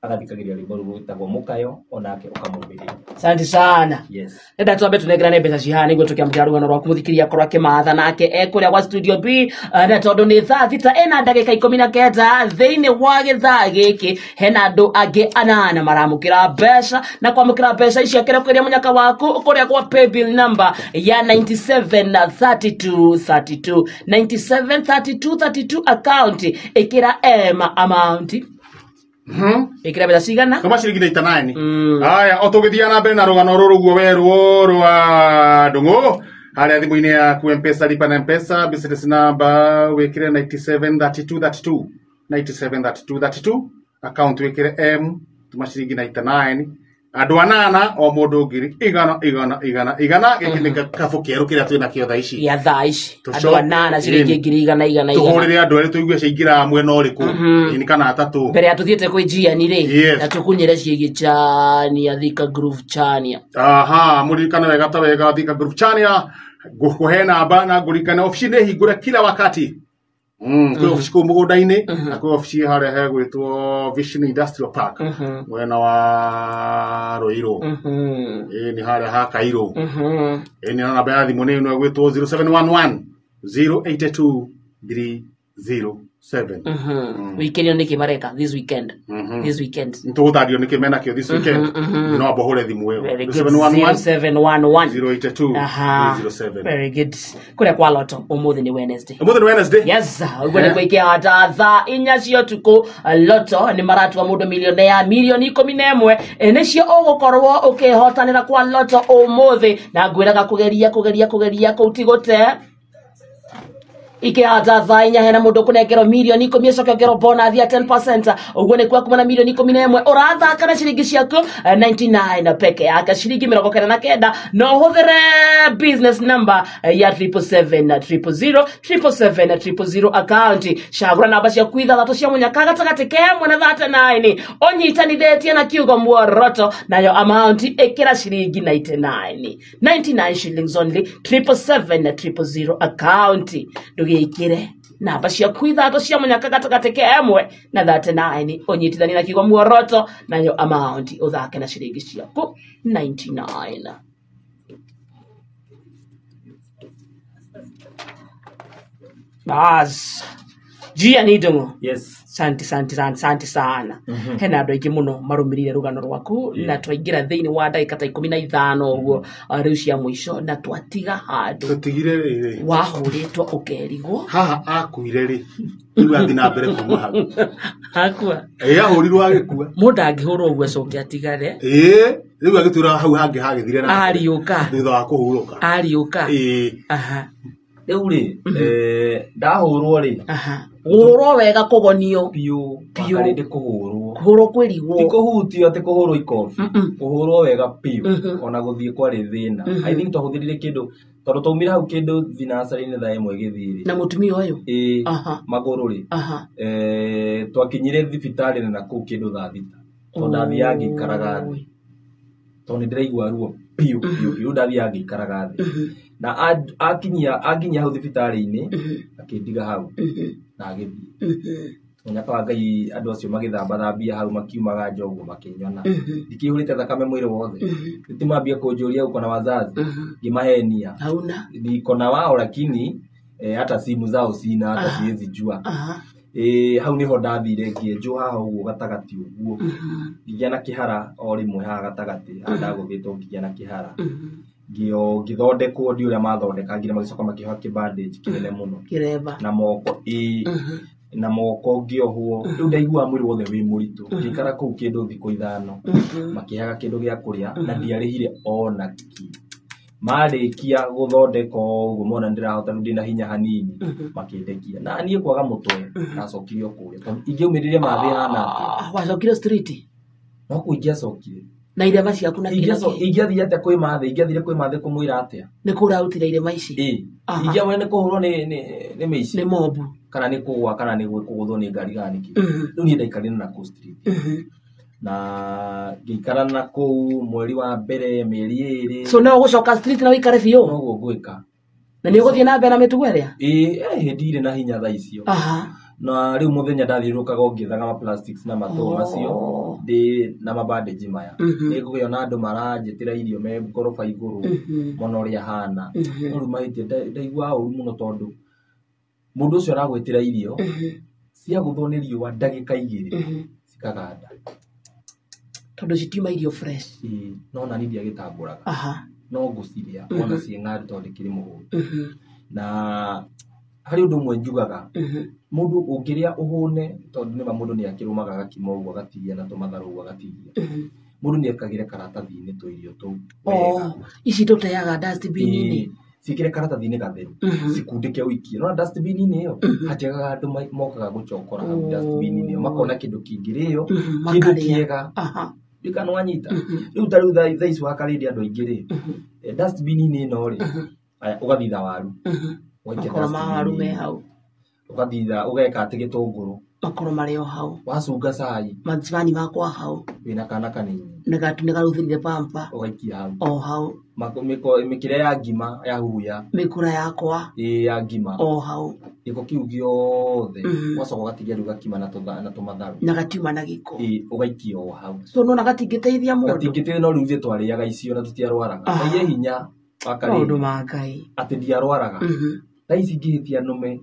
agathikagĩrĩria rwĩmbo rũu rwĩtagwo Mũkayo onake ũkamũmĩrĩria. Asante sana. Yes. Enda twambe tunengerane mbeca cihana nĩguo tũkĩamũkĩra rũgano rwaku mũthikĩria akorwo akĩmatha nake e kũrĩa gwa studio B, na tondũ nĩ thaa thita ĩna ndagĩka 19 thĩinĩ wa gĩthaa gĩkĩ hena andũ angĩ 8 maramũkĩra mbeca na kwamũkĩra mbeca ici akĩrekereria mũnyaka waku kũrĩa gwa paybill number ya 973232 973232 account ĩkĩra M amount. Ĩkĩra mbeca cigana? Tuma ciringi 99. Haya, o tũgĩthiaga na mbere na rũgano rũrũ guo werwo rwa Ndũng'ũ harĩa thimũ-inĩ yaku M-Pesa lipa na M-Pesa business number wĩkĩre 973232 973232 account wĩkĩre M tuma ciringi 99 andũ 8 o mũndũ ngiri igana igana igana igana. Gĩkĩ nĩ kabũ kĩerũ kĩrĩa twĩ nakĩo thaa ici. Ya thaa ici andũ 8 ciringi ngiri igana igana igana. Tũhũrĩre andũ erĩ tũigue ciaingĩra mwena ũrĩkũ nĩ kana atatũ. Mbere ya tũthiĩte kwĩ Gian rĩ Yes. na tũkunyĩre ciĩgiĩ Chania Thika Groove Chania. Aha, mũririkane wega ta wega Thika Groove Chania ngũkũhe namba na ngũririkane obici nĩ hingũre kila wakati. Kwĩ obici kũu mũgũnda-inĩ na kwĩ obici harĩa hegwĩtwo Vision Industrial Park mwena wa Ruiru. Ĩĩ nĩ harĩa ha Kairũ. Ĩĩ nĩ namba ya thimũ nĩ ĩno ĩgwĩtwo 0711 082 307. Wikendi nĩkĩ mareka this weekend? This weekend. Nĩtũgũtarĩrio nĩkĩ menakĩo this weekend. No amba ũhũre thimũ ĩyo. Very good. 0711 0711 082 Aha. 307. Very good. Kũrĩa kwa Lotto ũmũthĩ nĩ Wednesday. Ũmũthĩ nĩ Wednesday. Yes, ũguo nĩ gwĩkĩa ta thaa 4 cia ũtukũ Lotto nĩ maratua mũndũ milionea milioni 11 nĩcio ũgũkorwo ũkĩhotanĩra kwa Lotto ũmũthĩ na ngwĩraga kũgeria kũgeria kũgeria kũu ti gũte. Ikĩhata thaa 4 hena mũndũ ũkũnengerwo milioni 10 acoke ongerwo bonus ya 10% ũguo nĩ kwa kuma na milioni 11 ũrathaka na ciringi ciaku 99 peke yake ciringi 99 no ũhũthĩre business number ya 777 000 777 000 account cagũra namba ciaku 6 cia mũnyaka gatagatĩ ka 1 na 39 ũnyitanithĩtie na kiugo muoroto nayo amount ĩkĩra ciringi 99 99 shillings only 777 000 account ndũgĩkĩre namba ciaku 6 cia mũnyaka gatagatĩ ka 1 na 39 ũnyitithanie na kiugo muoroto nayo amount ũthake na ciringi ciaku 99. Bas. Gian Ndung'u. Yes. Santi santi santi santi sana. Hena andũ aingĩ mũno marũmĩrĩire rũgano rwaku na twaingĩra thĩinĩ wa ndagĩka ta 15 ũguo rĩu cia mũico na twatiga handũ Tũtigire rĩrĩ. Wahũrĩtwo ũkerigwo. Haha akuire rĩ. Rĩu athiĩ na mbere kuma hau. Akua. Ĩĩ ahũrirwo agĩkua. Mũndũ angĩhũrwo ũguo acoke atigare. Ĩĩ rĩu agĩtwĩra hau hangĩ hagĩthire na Ariũka. Thutha wa kũhurũka. Ariũka. Ĩĩ. Aha. Rĩu rĩ, ndahũrwo rĩ. Aha. Kũhũrwo wega kũgonio. Piũ. Piũ. Wakarĩ ndĩ kũhũrwo. Kũhũrwo kwĩrigwo. Ti kũhutio atĩ kũhũrwo ikobi. Kũhũrwo wega piũ. Ona gũthiĩ kwarĩ thĩna. I think twahũthĩrire kĩndũ tondũ twaumire hau kĩndũ thinacara-inĩ thaa 1 gĩthiĩ rĩ. Na mũtumia ũyũ? Ĩĩ. Aha. Magũrũ rĩ. Aha. Twakinyire thibitarĩ na kũu kĩndũ thaa 6. Tondũ ndathiaga ngĩikaraga thĩ. Tondũ nĩ ndĩraigua ruo piũ piũ piũ ndathiaga ngĩikaraga thĩ. Na akinyia hau thibitarĩ-inĩ, akĩndiga hau na agĩthiĩ. Mũnyaka wa Ngai andũ acio magĩthambathambia hau makiumaga nja ũguo makĩnyona. Ndikĩihũrĩte thakame mwĩrĩ wothe. Timambia kũnjũria uko na wazazi. Ngĩmahenia. Hauna. Niko na wao lakini hata simu zao sina hata siwezi jua. Hau niho ndathire ngĩenjwo haha ũguo gatagatĩ ũguo. Ngĩgĩa na kĩhara o rĩmwe haha gatagatĩ haha ndagũthĩtwo ngĩgĩa na kĩhara. Ngĩthondekwo ndi ũrĩa mathondekangire magĩcoka makĩoha kĩbandage kĩnene mũno. Kĩremba. Na moko na moko ngĩohwo. Rĩu ndaiguaga mwĩrĩ wothe wĩ mũritũ. Ngĩikara kũu kĩndũ thikũ 5. Makĩheaga kĩndũ gĩa kũrĩa na ndiarĩhire ona kĩ. Marĩkia gũthondeka ũguo mona ndĩrahota rĩu ndĩna hinya hanini makĩndekia. Na niĩ kwaga mũtwe ndacokire o kũrĩa. Tondũ ingĩaumĩrire mathĩ hana atĩa? Wacokire street? No kũu ingĩacokire. Na irema ciaku na kĩrĩa kĩ? Ingĩathire atĩa kwĩ mathĩ? Ingĩathire kwĩ mathĩ kũmwĩra atĩa? Nĩ kũ ũrarutire irema ici? Ingĩamwĩra nĩ kũhũrwo nĩ mĩici. Nĩ mobu. Kana nĩ kũgũa kana nĩ kũgũthwo nĩ ngari kana nĩ kĩ. Rĩu niĩ ndaikarire na kũu street. Na ngĩikara na kũu mweri wa mbere mĩeri 2. So no ũgũcoka street na ũikare biũ? Noguo ngwĩka. Na nĩ ũgũthiĩ na mbere na mĩtugo ĩrĩa? Ndirĩ na hinya thaa icio. Na rĩu mũthenya ndathiũrũrũkaga o ngĩethaga ma plastics na matũ macio ndĩ na mabandage maya. Nĩ ngũgĩa na andũ maranjĩtĩra irio me ngoroba igũrũ mũno ũrĩa hana. No rĩu mahĩtia ndaiguaga ũru mũno tondũ mũndũ ũcio aragwĩtĩra irio ciagũthwo nĩ riũa ndagĩka 2 cikaganda. Tondũ citiuma irio fresh. No nani ndiagĩtambũraga. No ngũcirĩa ona ciĩ ng'andu tondũ ndĩkĩrĩ mũhũnu. Na harĩ ũndũ ũmwe njugaga, mũndũ ũngĩrĩa ũhũne tondũ nĩma mũndũ nĩakĩrũmaga agakima ũguo agatigia na tũmatharũ ũguo agatigia. Mũndũ nĩekagĩre karatathi-inĩ tũirio tũu wega. Ici tũteaga dustbin-inĩ. Ciĩkĩre karatathi-inĩ gatheru, cikundĩke ũikie. Nĩwona dustbin-inĩ ĩyo, hatiagaga andũ mokaga gũcokora hau dustbin-inĩ ĩyo, makona kĩndũ kĩngĩrĩo, kĩndũ kĩega. Ndikana wanyita. Rĩu ta rĩu thaa ici wakarĩria andũ aingĩ rĩ, dustbin-inĩ ĩno rĩ, aya, ũgathitha waru. Ũgaikia Makoro ma waru me dustbin-inĩ. hau. Ũgathitha, ũgeka atĩ gĩtũngũrũ. Makoro marĩ o hau. Wacunga cai. Macani makwa hau. Wĩna kana kanini. Nĩgaruthire pampa. Ũgaikia hau. O hau. Mĩkĩre ya ngima ya huya. Mĩkũra yakwa. Ya ngima. O hau. Gĩko kĩu gĩothe. Ũgacoka ũgatigia rĩu gakima na tũmatharũ. Na gatiuma na gĩko. Ũgaikia o hau. So nona gatingĩteithia mũndũ. Gatingĩteithia, no rĩu ithuĩ twarĩaga icio na tũtiarwaraga. Ngai e hinya wa karĩndĩ. Maũndũ ma Ngai. Atĩ ndiarwaraga. Thaa ici ngĩhĩtia nũme.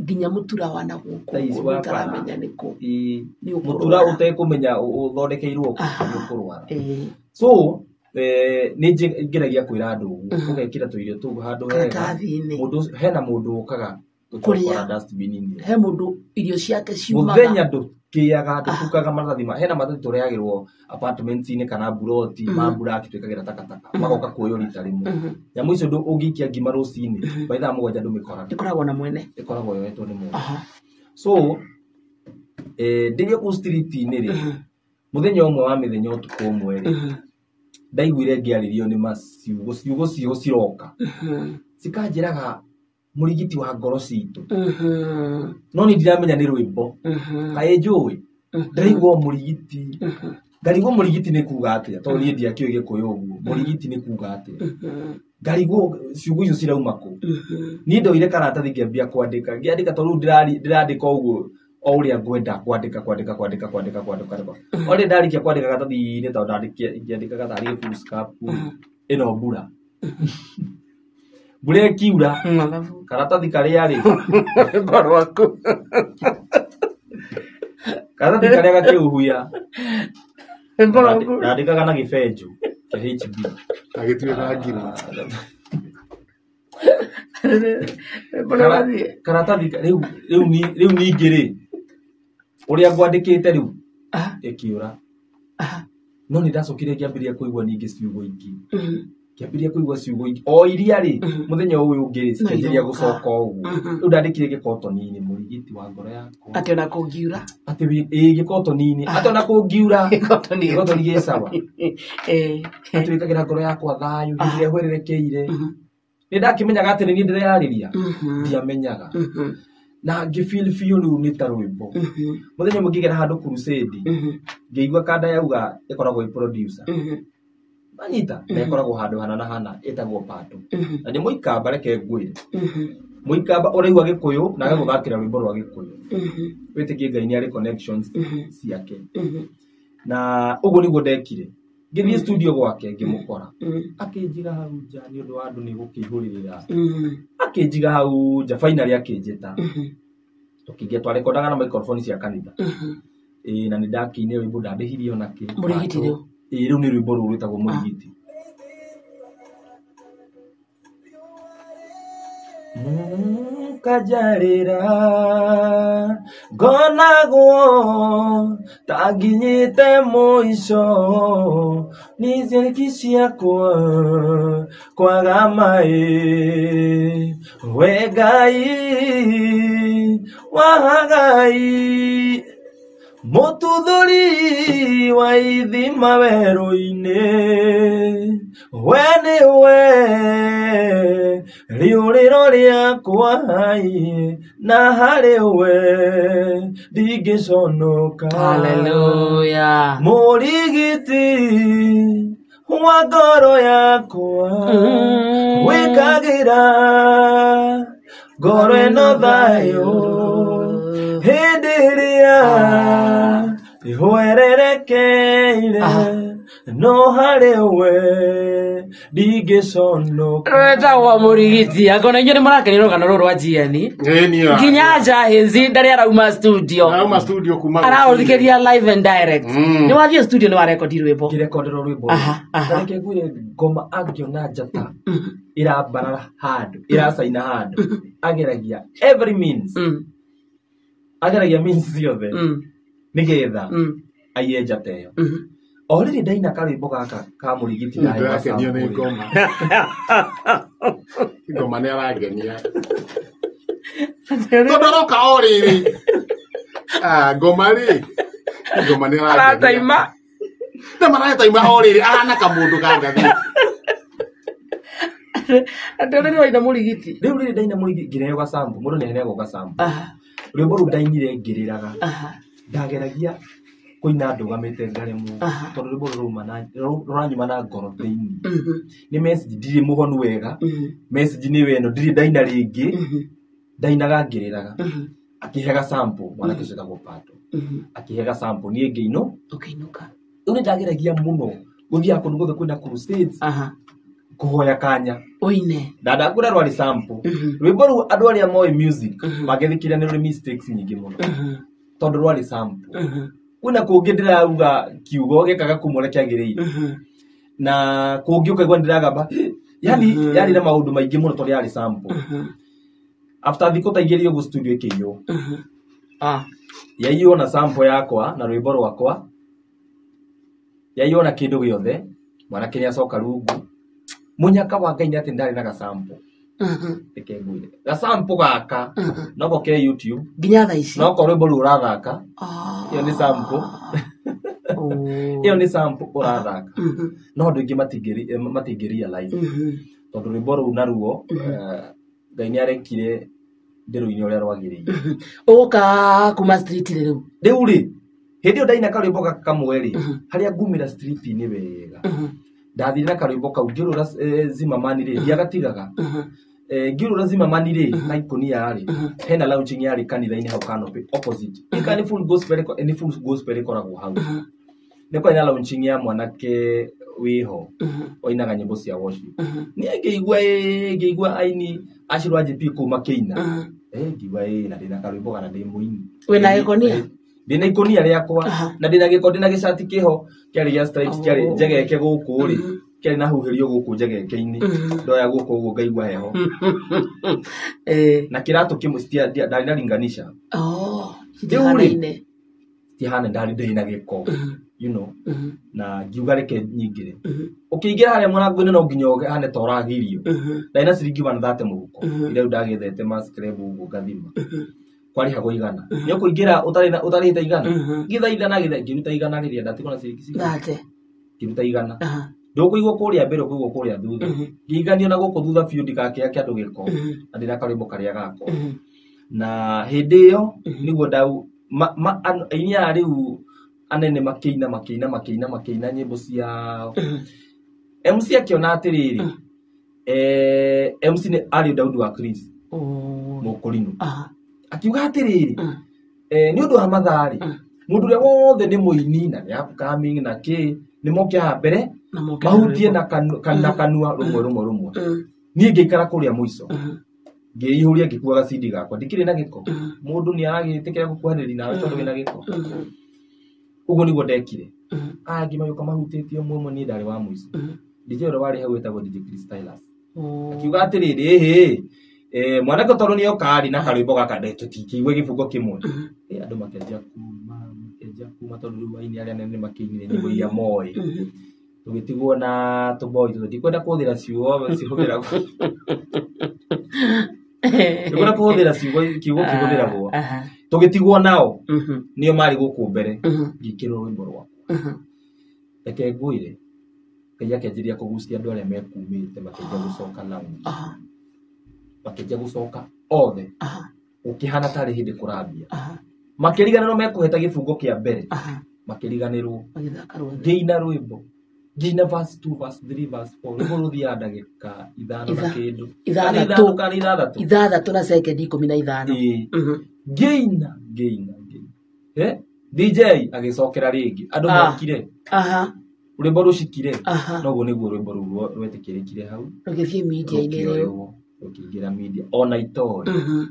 Nginya mũtura wa na gũkũ, Thaa ici ũndũ wa ũtaramenya bara. nĩ kũ. Nĩ ũkũrwara. Mũtura ũtekũmenya ũthondekeirwo kũ, nĩ ũkũrwara. So, nĩ ngeragia kwĩra andũ ũguo, ũgekĩra tũirio tũu handũ hega. Karatathi-inĩ. Mũndũ ũcio, hena mũndũ ũkaga Kũrĩa. gũcokora dustbin-inĩ. He mũndũ irio ciake ciumaga. Mũthenya ndũkĩaga, ndũbukaga maratathi ma, hena maratathi tũrehagĩrwo apartments-inĩ kana mburoti, ma mburaki twĩkagĩra takataka, magoka kuoywo rita rĩmwe. Nyamũ icio ũngĩikia ngima rũcinĩ, by thaa 7 ndũmĩkoraga. Ĩkoragwo na mwene. Ĩkoragwo yoetwo nĩ mũndũ. So, ndĩrĩ kũu street-inĩ rĩ, mũthenya ũmwe wa mĩthenya ũtukũ ũmwe rĩ, ndaiguire ngĩarĩrio nĩ maciugo, ciugo ciũ ciroka. Cikanjĩraga mũrigiti wa ngoro citũ. No niĩ ndiramenya nĩ rwĩmbo. Kaĩ njũĩ? Ndĩraigua mũrigiti. Ngarigwo mũrigiti nĩ kuga atĩa? Tondũ niĩ ndiakĩũĩ Gĩkũyũ ũguo. Mũrigiti nĩ kuga atĩa? Ngarigwo ciugo icio cirauma kũ? Niĩ ndoire karatathi ngĩambia kwandĩka. Ngĩandĩka tondũ rĩu ndĩrandĩka ũguo o ũrĩa ngwenda kwandĩka, kwandĩka, kwandĩka, kwandĩka, kwandĩka, kwandĩka. O rĩrĩa ndarĩkia kwandĩka karatathi-inĩ tondũ ngĩandĩkaga tarĩ foolscap, ĩno mbura. Mbura ĩkiura, karatathi karĩa rĩ, Rwĩmbo rwaku. Karatathi karĩa gakĩhuhuya. Rwĩmbo rwaku. Ndandĩkaga na gĩbenjo kĩa HB. Agĩtuĩka ngima. Rwĩmbo rũrathiĩ. Karatathi rĩu ningĩ rĩ, ũrĩa ngwandĩkĩte rĩu, ĩkĩũra. No nĩ ndacokire ngĩambĩrĩria kũigua ningĩ ciugo ingĩ. Ngĩambĩrĩria kũigua ciugo ingĩ. O iria rĩ, mũthenya ũyũ ũngĩ rĩ, cikĩanjĩrĩria Nairoka. gũcoka ũguo. Rĩu ndandĩkire gĩkotoni-inĩ, mũrigiti wa ngoro yakwa. Atĩ ona kũngiura. Atĩ gĩkotoni-inĩ. Atĩ ona kũngiura. Gĩkotoni. Gĩkotoni gĩ sawa. Atĩ wĩkagĩra ngoro yakwa thayũ, hĩndĩ ĩrĩa hwererekeire. Nĩ ndakĩmenyaga atĩ nĩ niĩ ndĩreyarĩria. Ndiamenyaga. Na ngĩfeel biũ rĩu nĩ ta rwĩmbo. Mũthenya ũmwe ngĩgera handũ crusade, ngĩigua kanda yauga ĩkoragwo ĩ producer. Manyita, na ĩkoragwo handũ hana na hana ĩtagwo Pato. Na ndĩ mũikamba reke ngwĩre. Mũikamba ũraigua Gĩkũyũ na agagũthakĩra rwĩmbo rwa Gĩkũyũ. Wĩtĩkie Ngai nĩ arĩ connections ciake. Na ũguo nĩguo ndekire. Ngĩthiĩ studio gwake ngĩmũkora. Akĩnjiga hau nja nĩ ũndũ wa andũ nĩ gũkĩihũrĩrĩra. Akĩnjiga hau nja finally akĩnjĩta. Tũkĩingĩra twarekondaga na microphone cia kanitha. Ĩĩ na nĩ ndakĩinire rwĩmbo ndandĩhirie ona kĩ. Mũrigiti rĩu? Ĩĩ rĩu nĩ rwĩmbo rũu rwĩtagwo Mũrigiti. Kajarĩra ngonagwo ta nginyĩte mũico nĩ ciariki ciakwa kwaga maĩ we Ngai wahagai mũtuthũri wa ithima werũ-inĩ we nĩwe rĩũrĩro rĩakwa na harĩ we ndingĩconoka. Hallelujah. Mũrigiti wa ngoro yakwa wĩkagĩra ngoro ĩno thayũ hĩndĩ ĩrĩa ĩhwererekeire no harĩ we ndingĩconoka. Rwetagwo Mũrigiti. Angona inyuĩ nĩ mũrakenio rũgano rũrũ rwa Jiani. Nginya Jahenzi ndarĩ arauma studio. Arauma studio kuma Araũthikĩria live and direct. Nĩ wathiĩ studio nĩ warekondi rwĩmbo. Ngĩrekonderwo rwĩmbo. Aha. Reke ngwĩre ngoma angĩona njata ĩrambarara handũ ĩracaina handũ ageragia every means. Ageragia means ciothe nĩgetha aiye njata ĩyo. O rĩrĩ ndaina karwĩmbo gaka ka Mũrigiti na Ndĩrakenio nĩ ngoma. Ngoma nĩ arangenia. Tondũ aroka o rĩrĩ. Ngoma rĩ. Ngoma nĩ arangenia. Arataima. Na marataima o rĩrĩ ahana kamũndũ ka ngathĩ. Andũ rĩrĩ waina Mũrigiti. Rĩu rĩrĩ ndaina Mũrigiti ngĩneo gasambu. Mũndũ nĩ aheagwo gasambu. Rwĩmbo rũu ndainire ngĩrĩraga. Ndageragia kũina ndũgamĩte ngaremwo tondũ rwĩmbo rũu rũranyuma na ngoro thĩinĩ. Nĩ message ndirĩ mũhonu wega. Message nĩ weno ndirĩ ndaina rĩngĩ. Ndainaga ngĩrĩraga. Akĩhe gasample mwanake ũcio wetagwo Pato. Akĩhe gasample niĩ ngĩinũ. Ũkĩinũka. Rĩu nĩ ndageragia mũno gũthiaga kũndũ guothe kwĩna crusades. Kũhoya kanya. Ũine. Na ndakwĩra rwarĩ sample. Rwĩmbo rũu andũ arĩa moĩ music mangĩthikĩrĩria nĩ rũrĩ mistakes nyingĩ mũno. Tondũ rwarĩ sample. Kwĩna kũngĩ ndĩrauga kiugo gĩkaga kuma ũrĩa kĩagĩrĩire. Na kũngĩ ũkaigua ndĩragamba. Yani yarĩ na maũndũ maingĩ mũno tondũ yarĩ sample. After thikũ ta igĩrĩ ũguo studio ĩkĩiywo. Yaiywo na sample yakwa na rwĩmbo rwakwa. Yaiywo na kĩndũ gĩothe. Mwanake nĩacoka rungu. Mũnyaka wa Ngai nĩ atĩ ndarĩ na gasample. Reke ngwĩre. Gasample gaka noko ke YouTube. Nginya thaa ici. Noko rwĩmbo rũu ũrathaka. Ĩyo nĩ sample. Ĩyo nĩ sample ũrathaka. No andũ aingĩ matingĩ realize. Tondũ rwĩmbo rũu naruo Ngai nĩ arekire ndĩrũine ũrĩa rwagĩrĩire. Ũgũka kuma street rĩu. Rĩu rĩ, hĩndĩ ĩyo ndaina karwĩmbo gaka kamwe rĩ, harĩa ngumĩra street-inĩ wega. Ndathire na karwĩmbo kau ngĩũrũra Zimmerman rĩ, ndiagatigaga. Ngĩũrũra Zimmerman rĩ, na ikũnia rĩ, hena launching yarĩ kanitha-inĩ hau Canopy opposite. Ĩka nĩ full gospel nĩ full gospel ĩkoragwo hau. Nĩ kwarĩ na launching ya mwanake wĩho wainaga nyĩmbo cia worship. Niĩ ngĩigua aini acio a JP kũu makĩina. Ngiuga na ndĩna karwĩmbo kana ndĩ mũini. Wĩna gĩkonia? Ndĩna ikũnia rĩakwa na ndĩna gĩko ndĩna gĩcati kĩho kĩarĩ gĩa stripes kĩarĩ njegeke gũkũ rĩ kĩarĩ na huhĩrio gũkũ njegeke-inĩ ndoya gũkũ ũguo ngaigua heho. Na kĩratũ kĩmwe ndarĩ na linganisha. Citihanaine. Citihanaine ndarĩ ndĩna gĩko. You know. Na ngiuga reke nyingĩre. Ũkĩingĩra harĩa mũrango-inĩ no nginya ũhane ta ũragirio. Ndarĩ na ciringi 130 mũhuko. Ira rĩu ndagĩthete mascreb ũguo ngathima. Kwarĩhagwo igana. Nĩ ũkũingĩra ũtarĩhĩte igana. Ngĩthaithana ngĩruta igana rĩrĩa ndatigwo na ciringi cigana. Thate. Ngĩruta igana. Ndũkũigwo kũrĩa mbere ũkũigwo kũrĩa thutha. Ngĩiganio na gũkũ thutha biũ ndigakĩake andũ gĩko. Na ndĩna karwĩmbo karĩa gakwa. Na hĩndĩ ĩyo nĩguo ndau aini aya rĩu anene makĩina makĩina makĩina makĩina nyĩmbo ciao. MC akĩona atĩrĩrĩ, MC nĩ Ariũ Daudi wa Chris. Mũkũrinũ. Aha. Akiuga atĩrĩrĩ, Mm. nĩ ũndũ wa mathaa-rĩ, Mm. mũndũ ũrĩa wothe nĩ mũini na nĩ upcoming na kĩ, nĩ moke haha mbere Na moke mahutie rwĩmbo. na kanua rũmwe rũmwe rũmwe. Mm. Niĩ ngĩikara kũrĩa mũico, Mhm. ngĩihũria ngĩkuaga CD gakwa, ndikĩrĩ na gĩko. Mhm. Mũndũ nĩ aragĩtĩkĩra gũkuhanĩrĩria nawe tondũ wĩna gĩko. Mhm. Ũguo nĩguo ndekire. Mhm. Angĩ magĩũka mahutĩtie ũmwe ũmwe, niĩ ndarĩ wa mũico. Mhm. DJ ũrĩa warĩ hau wĩtagwo DJ Chris Stylus. Oh. Akiuga atĩrĩrĩ, ĩhĩ, mwanake tondũ nĩ oka rĩ na karwĩmbo gaka tũtingĩigua gĩbungo kĩmwe. Mhm. Andũ makĩanjia kuma tondũ rĩu aini arĩa anene nĩmakĩinire nyĩmbo iria moĩ. Mhm. Tũgĩtigwo na tũboi tũtũ. Ndikwenda kũhũthĩra ciugo cihũthĩragwo. Ndikwenda kũhũthĩra ciugo kiugo kĩhũthĩragwo. Aha. Tũgĩtigwo nao, Mhm. nĩo marĩ gũkũ mbere. Mhm. Ngĩkĩrwo rwĩmbo rwakwa. Mhm. Reke ngwĩre, Ngai akĩanjĩrĩria kũgucia andũ arĩa mekumĩte makĩanjia gũcoka lounge. Aha. Makĩanjia gũcoka othe. Aha. Gũkĩhana tarĩ hĩndĩ kũrambia. Aha. Makĩriganĩrwo mekũheta gĩbungo kĩa mbere. Aha. Makĩriganĩrwo. Magĩthaka rwothe. Ngĩina rwĩmbo. Ngĩina verse 2, verse 3, verse 4. Rwĩmbo rũthiaga ndagĩka ithano na kĩndũ. Ithathatũ. Kana ithano kana ithathatũ. Ithathatũ na sekendi 15. Ĩĩ. Mhm. Ngĩina, ngĩina, ngĩina. DJ agĩcokera rĩngĩ. Andũ Ah. mokire. Aha. Rwĩmbo rũcikire. Aha. Noguo nĩguo rwĩmbo rũu rwetĩkĩrĩkire hau. Rũgĩthiĩ media-inĩ rĩu. Rũkĩoywo, rũkĩingĩra media. Ona itoĩ. Mhm.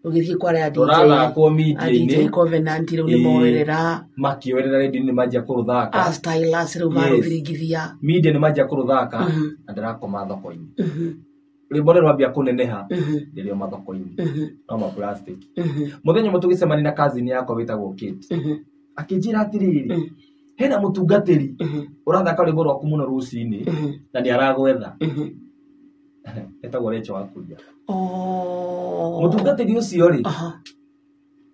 Rũgĩthiĩ kwa arĩa DJ. Rũrathakwo A DJ media-inĩ. Covenant rĩu Ĩĩ. nĩ moerera. Makĩoerera rĩndiũ nĩ manjia kũrũthaka. A Stylus rĩu Yes. marũbiringithia. Media nĩ manjia kũrũthaka Mhm. na ndĩrakoma thoko-inĩ. Mhm. Rwĩmbo nĩ rwambia kũneneha Mhm. rĩrĩ o mathoko-inĩ. Mhm. No ma plastic. Mhm. Mũthenya ũmwe tũgĩcemania na cousin yakwa wĩtagwo Kate. Mhm. Akĩnjĩra atĩrĩrĩ, Mhm. hena mũtungatĩri Mhm. ũrathaka rwĩmbo rwaku mũno rũcinĩ Mhm. na nĩ aragwetha. Mhm. Etagwo Rachel Wakuria. Oh. Mũtungatĩri ũcio rĩ, Aha.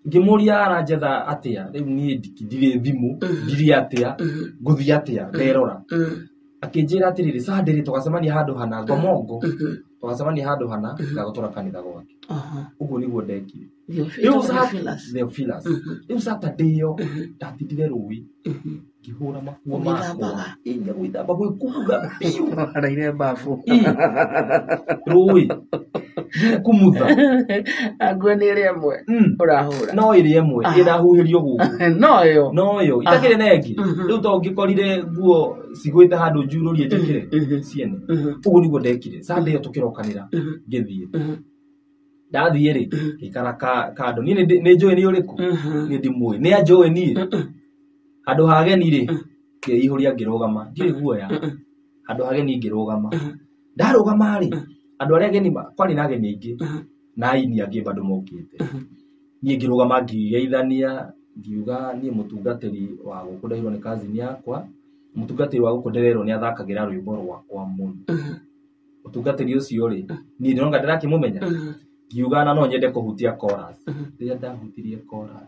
ngĩmũria aranjetha atĩa, rĩu niĩ ndirĩ thimũ, ndirĩ atĩa, Mhm. ngũthiĩ atĩa, nderora. Mhm. Akĩnjĩra atĩrĩrĩ, Sunday rĩ tũgacemania handũ hana, Ngomongo, Mhm. tũgacemania handũ hana, ngagũtwara kanitha gwake. Aha. Ũguo nĩguo ndekire. Rĩu Rĩu Theophilus. Rĩu Saturday ĩyo, ndatindire rũĩ, Mhm. ngĩhũra makuo Ũgĩthambaga? makwa. Ĩ, gwĩthamba gwĩkumutha biũ. Araire mbabu. Ĩ, rũĩ, gwĩkumutha. Nguo nĩ ĩrĩa ĩmwe Mm. ũrahũra. No ĩrĩa ĩmwe, Aha. ĩrahuhĩrio gũkũ. No ĩyo. No ĩyo, itakĩrĩ na ĩngĩ. Mhm. Rĩu to ũngĩkorire nguo cigwĩte handũ njurũrie njĩkĩre Mhm. ciene. Mhm. Ũguo nĩguo ndekire. Sunday ĩyo tũkĩrokanĩra Mhm. ngĩthiĩ. Mhm. Ndathiĩ rĩ, ngĩikara kando. Niĩ nĩ njũĩ nĩ ũrĩkũ? Mhm. Niĩ ndimũĩ. Nĩ anjũĩ niĩ. Handũ ha ageni rĩ, ngĩihũria ngĩrũgama. Ndirĩ guoya. Handũ ha ageni ngĩrũgama. Ndarũgama rĩ, andũ arĩa ageni kwarĩ na ageni aingĩ na aini angĩ bado mokĩte. Niĩ ngĩrũgama ngĩgeithania, ngiuga niĩ mũtungatĩri wa gũkũ ndairwo nĩ cousin yakwa, mũtungatĩri wa gũkũ ndĩrerwo nĩ athakagĩra rwĩmbo rwakwa mũno. Mũtungatĩri ũcio rĩ, niĩ ndĩronga ndĩrakĩmũmenya. Ngiuga na no nyende kũhutia chorus. Rĩrĩa ndahutirie chorus,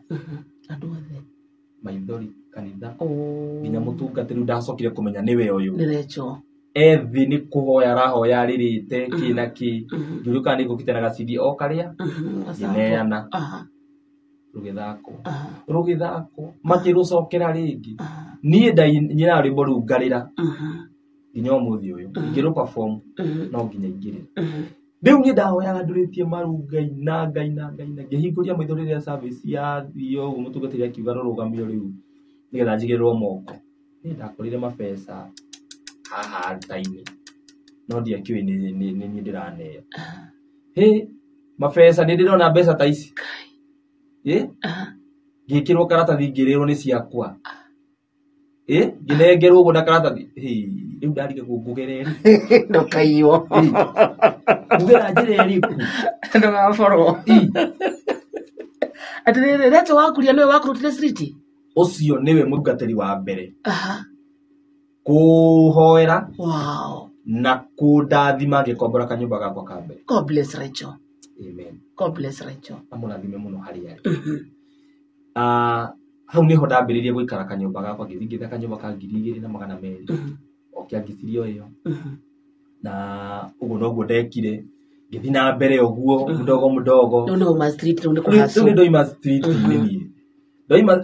Andũ othe. maithori kanitha, Oh. nginya mũtungatĩri ndacokire kũmenya nĩwe ũyũ. Nĩ Rachel. Ethi nĩ kũhoya arahoya arĩrĩte kĩ na kĩ. Ngĩũrio kana nĩ ngũkĩte na gacidi o karĩa, Mhm. ngĩneana, Aha. rũgĩthakwo. Aha. Rũgĩthakwo, makĩrũcokera rĩngĩ. Aha. Niĩ nyinaga rwĩmbo rũu ngarĩra Mhm. nginya ũmũthĩ ũyũ. Ingĩrũ perform Mhm. no nginya ingĩrĩra. Mhm. Rĩu niĩ ndahoyaga ndurĩtie maru ngaina ngaina ngaina ngĩhingũria maitho rĩrĩa service yathio ũguo mũtungatĩri akiuga rũrũgamio rĩu nĩgetha njigĩrĩrwo moko. Niĩ ndakorire mabeca haha altar-inĩ no ndiakĩũĩ nĩ niĩ ndĩraneo. Hĩ, mabeca nĩ ndĩrona mbeca ta ici. Ĩ, Aha. ngĩkĩrwo karatathi ngĩrĩrwo nĩ ciakwa. Ĩ, ngĩnengerwo ũguo na karatathi. Hĩ, rĩu ndarigagwo ngũgere rĩ. Ndũkaiywo. Ngũgera njĩra ĩrĩkũ? Ndũgaborwo. Ĩ, Atĩrĩrĩ, Rachel Wakuria nĩwe wakũrutire street? Ũcio nĩwe mũtungatĩri wa mbere Aha. kũhoera Wow. na kũndathima ngĩkombora kanyũmba gakwa ka mbere. God bless Rachel. Amen. God bless Rachel. Amũrathime mũno harĩa arĩ. Mhm. Hau nĩho ndambĩrĩirie gũikara kanyũmba gakwa, ngĩthiĩ ngĩetha kanyũmba ka 2200. Mhm. O kĩangicirio ĩyo. Mhm. Na ũguo noguo ndekire. Ngĩthiĩ na mbere ũguo mdogo mdogo. Rĩu nĩ uma street, rĩu nĩ Rĩu nĩ kũhacwo. ndoima street-inĩ niĩ.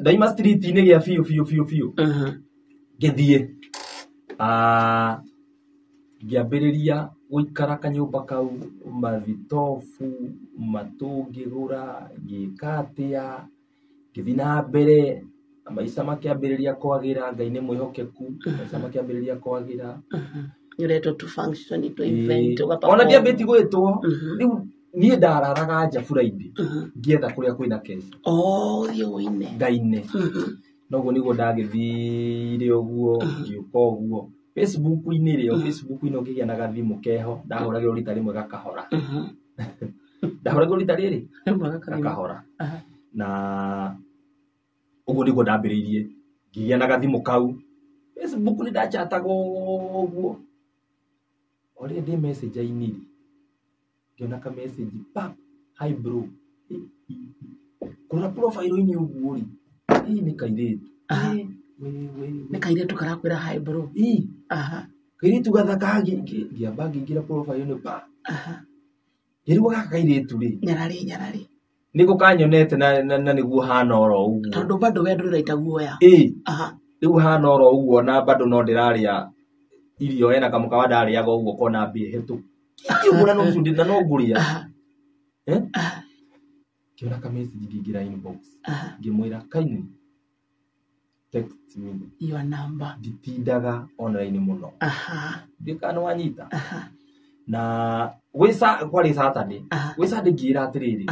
Ndaima street-inĩ gĩa biũ biũ biũ biũ. Mhm. Ngĩthiĩ. Ngĩambĩrĩria Gũikara kanyũmba kau, mathitobu, matũ ngĩgũra, ngĩka atĩa, ngĩthiĩ na mbere, maica makĩambĩrĩria kwagĩra. Ngai nĩ mwĩhokeku, maica makĩambĩrĩria kwagĩra. Nĩ ũretwo tu function, tu event, ũga Ona perform. Ndiambĩti gwĩtwo. Rĩu niĩ ndararaga nja Friday ngĩetha kũrĩa kwĩna keca. Oh, ũthiĩ ũine. Ngaine. Noguo nĩguo ndagĩthire ũguo, ngĩũka ũguo Facebook-inĩ rĩ, o Facebook-inĩ ũkĩgĩa na gathimũ keho, ndahũragĩrwo rita rĩmwe gakahora, ndahũragĩrwo rita rĩrĩ Rĩmwe gakathima. Gakahora. Na ũguo nĩguo ndambĩrĩirie, ngĩgĩa na gathimũ kau Facebook, nĩ ndachataga ũguo. O rĩrĩ ndĩ messenger-inĩ rĩ, ngĩona ka message pap, "Hi bro." Kũrora profile-inĩ ũguo rĩ, ĩ nĩ kairĩtu. Ĩ, we, we, we. Nĩ kairĩtu karakwĩra hi bro. Ĩ, kairĩtu gathaka. Ngĩamba ngĩingĩra profile-inĩ pa, ngĩrigwo gaka kairĩtu rĩ, Nyarari nyarari. Nĩko kanyonete na nĩguo hana oro ũguo. Tondũ bado we ndũraita guoya. Ĩ, rĩu hana oro ũguo na bado no ndĩrarĩa irio, hena kamũkawa ndarĩaga ũguo kona mbia hetũ ũguo na no na no ngũrĩa. Eh? Ngĩona ka message, ngĩingĩra inbox, ngĩmwĩra, "Kindly text me your number." Nditindaga online mũno. Ndika nĩ wanyita. Na gwĩ kwarĩ Saturday. Gwĩ Sunday ngĩĩra atĩrĩrĩ,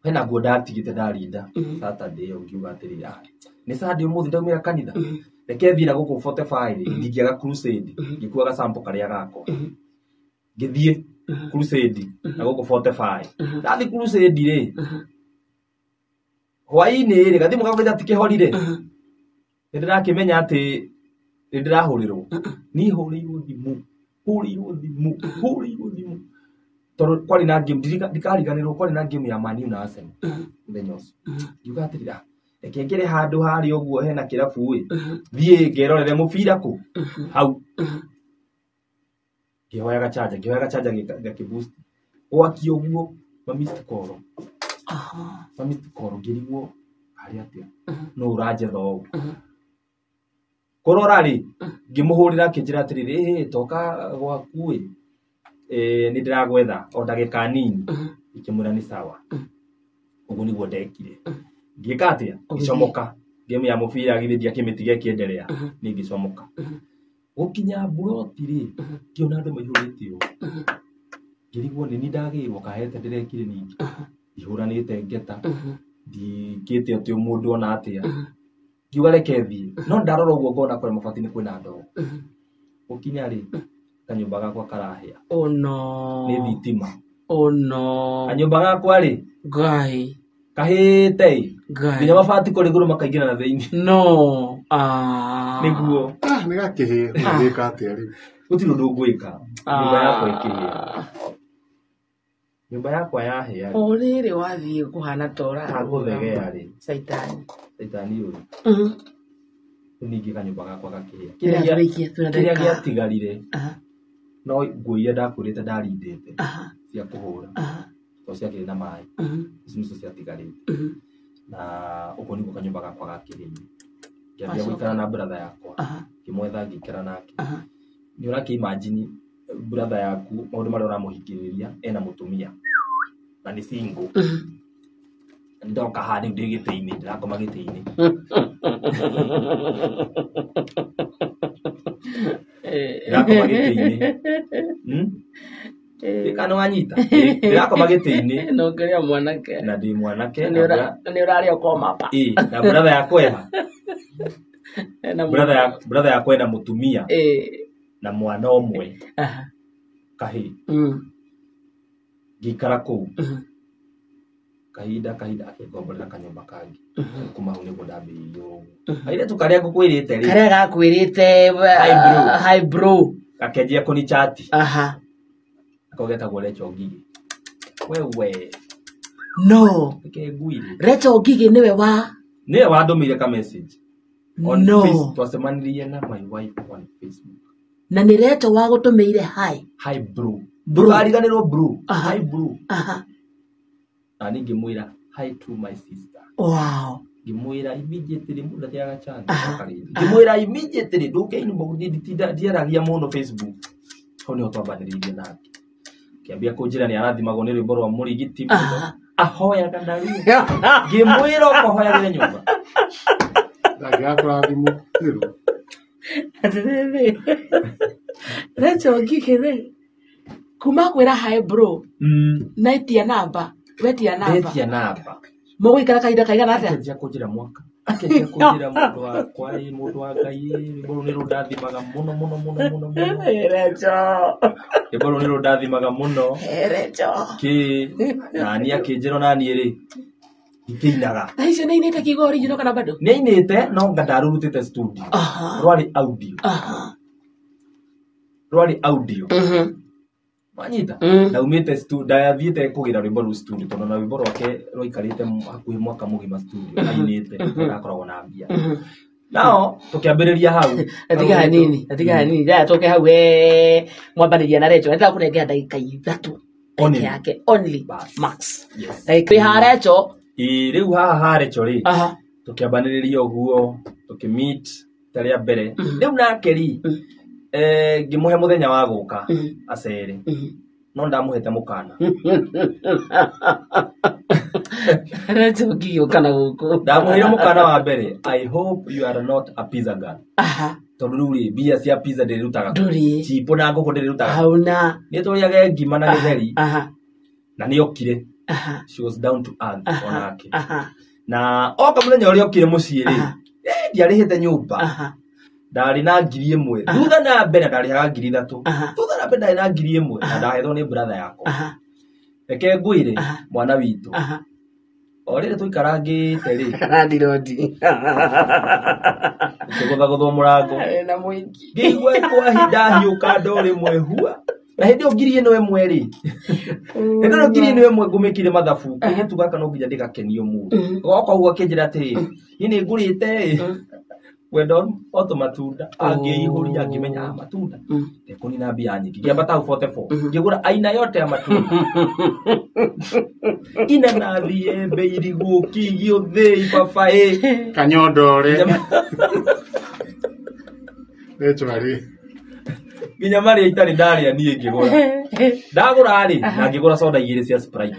hena nguo ndatigĩte ndarinda Saturday ĩyo, ngiuga atĩrĩrĩ, "Ah, nĩ Sunday ũmũthĩ, ndaumĩra kanitha, reke thiĩ na gũkũ 45 rĩ, ndingĩaga crusade." Ngĩkua gacampo karĩa gakwa, ngĩthiĩ crusade na gũkũ 45. Ndathiĩ crusade rĩ, hwaĩ-inĩ rĩ, gathimũ gakwa gatikĩhorire, nĩ ndĩrakĩmenya atĩ nĩ ndĩrahũrĩrwo. Niĩ hũrĩirwo thimũ, hũrĩirwo thimũ, hũrĩirwo thimũ, tondũ kwarĩ na game, ndikariganĩrwo, kwarĩ na game ya Man U na Arsenal mũthenya ũcio. Ngiuga atĩrĩrĩ, "Ah, reke ngere handũ harĩa ũguo hena kĩrabu ĩ, thiĩ ngerorere mũbira kũ hau." Ngĩhoyaga charger, ngĩhoyaga charger, gakĩboost gwakia ũguo, ma missed call, ma missed call. Ngĩrigwo harĩ atĩa, nũ ũranjetha ũũ? Kũrora rĩ, ngĩmũhũrĩra, akĩnjĩra atĩrĩrĩ, "Ĩhĩ, toka gwaku ĩ, nĩ ndĩragwetha o ndagĩka nini." Ngĩmwĩra nĩ sawa. Ũguo nĩguo ndekire, ngĩka atĩa, ngĩcomoka game ya mũbira, githĩ ndiakĩmĩtiga ĩkĩenderea? Niĩ ngĩcomoka. Gũkinya mburoti rĩ, ngĩona andũ maihũrĩte ũũ, ngĩrigwo nĩ niĩ ndagĩrwo kahete ndĩrekire ningĩ, ndihũranĩte ngeta, ndikĩte atĩ mũndũ ona atĩa. Ngiuga reke thiĩ, no ndarora ũguo ngona kũrĩa mabati-inĩ kwĩna ndogo. Gũkinya rĩ, kanyũmba gakwa karahĩa. Oh no. Nĩ thitima. Oh no. Kanyũmba gakwa rĩ, Ngai. kahĩte ĩ, Ngai. nginya mabati kũrĩ igũrũ makaingĩra na thĩinĩ. No. Ah. Nĩguo. Ah, nĩ gakĩhĩ, ũngĩka atĩa rĩu? Gũtirĩ ũndũ ngwĩka, nyũmba yakwa ĩkĩhĩa, nyũmba yakwa yahĩa rĩ, O rĩrĩ wathiĩ kũhana ta ta ngũthegea rĩ, Caitani. Caitani ũyũ. Rĩu ningĩ kanyũmba gakwa gakĩhĩa. Kĩrĩa Kĩrĩa tũrĩkie twĩna kĩrĩa ndagĩka. Gĩatigarire no nguo iria ndakwĩrĩte ndarindĩte cia kũhũra, tondũ ciakĩrĩ na maĩ, icio nĩcio ciatigarĩte. Na ũguo nĩguo kanyũmba gakwa gakĩhĩire. Ngĩambia Wacoka. gũikara na brother yakwa, ngĩmwetha, ngĩikara nake. Nĩ ũrakĩ imagine brother yaku, maũndũ marĩa ũramũhingĩrĩria, ena mũtumia na nĩ single. Na ndoka haha rĩu ndĩ gĩtĩ-inĩ, ndĩrakoma gĩtĩ-inĩ. Ndĩrakoma gĩtĩ-inĩ. Kana nĩ wanyita? Ndĩrakoma gĩtĩ-inĩ. No ngĩrĩa mwanake. Na ndĩ mwanake. Nĩ ũrarĩa ũkoma pa. Ĩ, na brother yakwa eha, brother ya brother yakwa ena mũtumia na mwana ũmwe kahĩ. Ngĩikara kũu kahinda kahinda, akĩngomborera kanyũmba kangĩ. Kuma hau nĩguo ndambĩrĩirie ũguo. Kairĩtu karĩa ngũkwĩrĩte rĩ, Karĩa gakwĩrĩte. Hi, bro. Hi bro. Gakĩanjia kũnichati. Nako getagwo Recho Ngigĩ. Wewe. No. Reke ngwire. Recho Ngigĩ nĩwe wa Nĩwe wandũmĩire ka message on No. Twacemanirie na my wife on Facebook. Na nĩ Recho wagũtũmĩire hi. "Hi bro." Bro. Ndũkariganĩrwo bro. "Hi bro." Na niĩ ngĩmwĩra, "Hi to my sister." Ngĩmwĩra immediately, mũndũ ateaga chance. Ngĩmwĩra immediately ndũke inbox, niĩ nditinda ndiaragia mũno Facebook. Hau nĩho twambanĩrĩirie nake. Kĩambia kũnjĩra nĩ arathimagwo nĩ rwĩmbo rwa mũrigiti mũno. Ahoyaga naruo. Ngĩmwĩra ũkohoyagĩre nyũmba. Ndangĩgakũrathimwo. Atĩrĩrĩ. Rachel Ngigĩ rĩ, kuma kwĩra hi bro, na etia namba, wetia namba. Ndetia namba. Mũgũikara kahinda kaigana atĩa? Akĩanjia kũnjĩra mwaka. Akĩanjia kũnjĩra mũndũ wakwa ĩ, mũndũ wa Ngai ĩ, rwĩmbo rũu nĩ rũndathimaga mũno mũno mũno mũno mũno. Rachel. Rwĩmbo rũu nĩ rũndathimaga mũno. Rachel. Kĩ nani akĩnjĩra naniĩ rĩ ndikĩinaga. Thaa icio nĩ ainĩte kiugo original kana bado? Nĩ ainĩte no nga ndarũrutĩte studio. Rwarĩ audio. Rwarĩ audio. Wanyita? Ndaumĩte ndathiĩte kũgĩra rwĩmbo rũu studio tondũ na rwĩmbo rwake rwaikarĩte hakuhĩ mwaka mũgima studio ainĩte ndakoragwo na mbia. Nao tũkĩambĩrĩria hau. Atiga hanini, atiga hanini. Ndaya tũke hau we mwambanĩria na Rachel. Ndĩrenda kũnengera ndagĩka ithatũ Only. peke yake only Bas. max. Yes. Ndagĩka ha Rachel. Ĩ rĩu haha ha Rachel rĩ tũkĩambanĩrĩria ũguo tũkĩmeet ta rĩa mbere. Rĩu nake rĩ ngĩmũhe mũthenya wa gũka acere no ndamũhete mũkana. Rachel Ngigĩ ũka na gũkũ. Ndamũheire mũkana wa mbere, I hope you are not a pizza girl. Tondũ rĩu rĩ mbia cia pizza ndĩrĩrutaga. Ndũrĩ. Chipo na ngũkũ ndĩrĩrutaga. Hauna. Nĩ tũrĩage ngima na gĩtheri. Na nĩ okire. She was down to earth onake. Na oka mũthenya ũrĩa okire mũciĩ rĩ, ndiarĩhĩte nyũmba. Ndarĩ na ngiri ĩmwe. Thutha na mbere ndarĩhaga ngiri ithatũ. Thutha na mbere ndarĩ na ngiri ĩmwe na ndahetwo nĩ brother yakwa. Reke ngwĩre mwana witũ. O rĩrĩ tũikarangĩte rĩ. Randirondi. Ũkĩgũthagũthwo mũrango. Na mũingĩ. Ngĩigua kwahinda hiũka ndore mwehua. Na hĩndĩ ĩyo ngiri ĩno ĩmwe rĩ. Hĩndĩ ĩyo ngiri ĩno ĩmwe ngũmĩkire mathabu. Kairĩtu gaka no nginya ndĩgakenio mũno. Goka ũguo akĩnjĩra atĩrĩrĩ, niĩ nĩ ngũrĩte ĩ. Wenda o tũmatunda. Angĩihũria ngĩmenya matunda. Ndekũnina mbia nyingĩ. Ngĩambata hau 44. Ngĩgũra aina yote ya matunda. Inanathi, embe, irigũ, kigi, ũthĩi, ibabaĩ. Kanyondore. Rachel arĩ. Nginya marĩa itarĩ ndarĩa niĩ ngĩgũra. Ndagũra rĩ, na ngĩgũra soda igĩrĩ cia Sprite.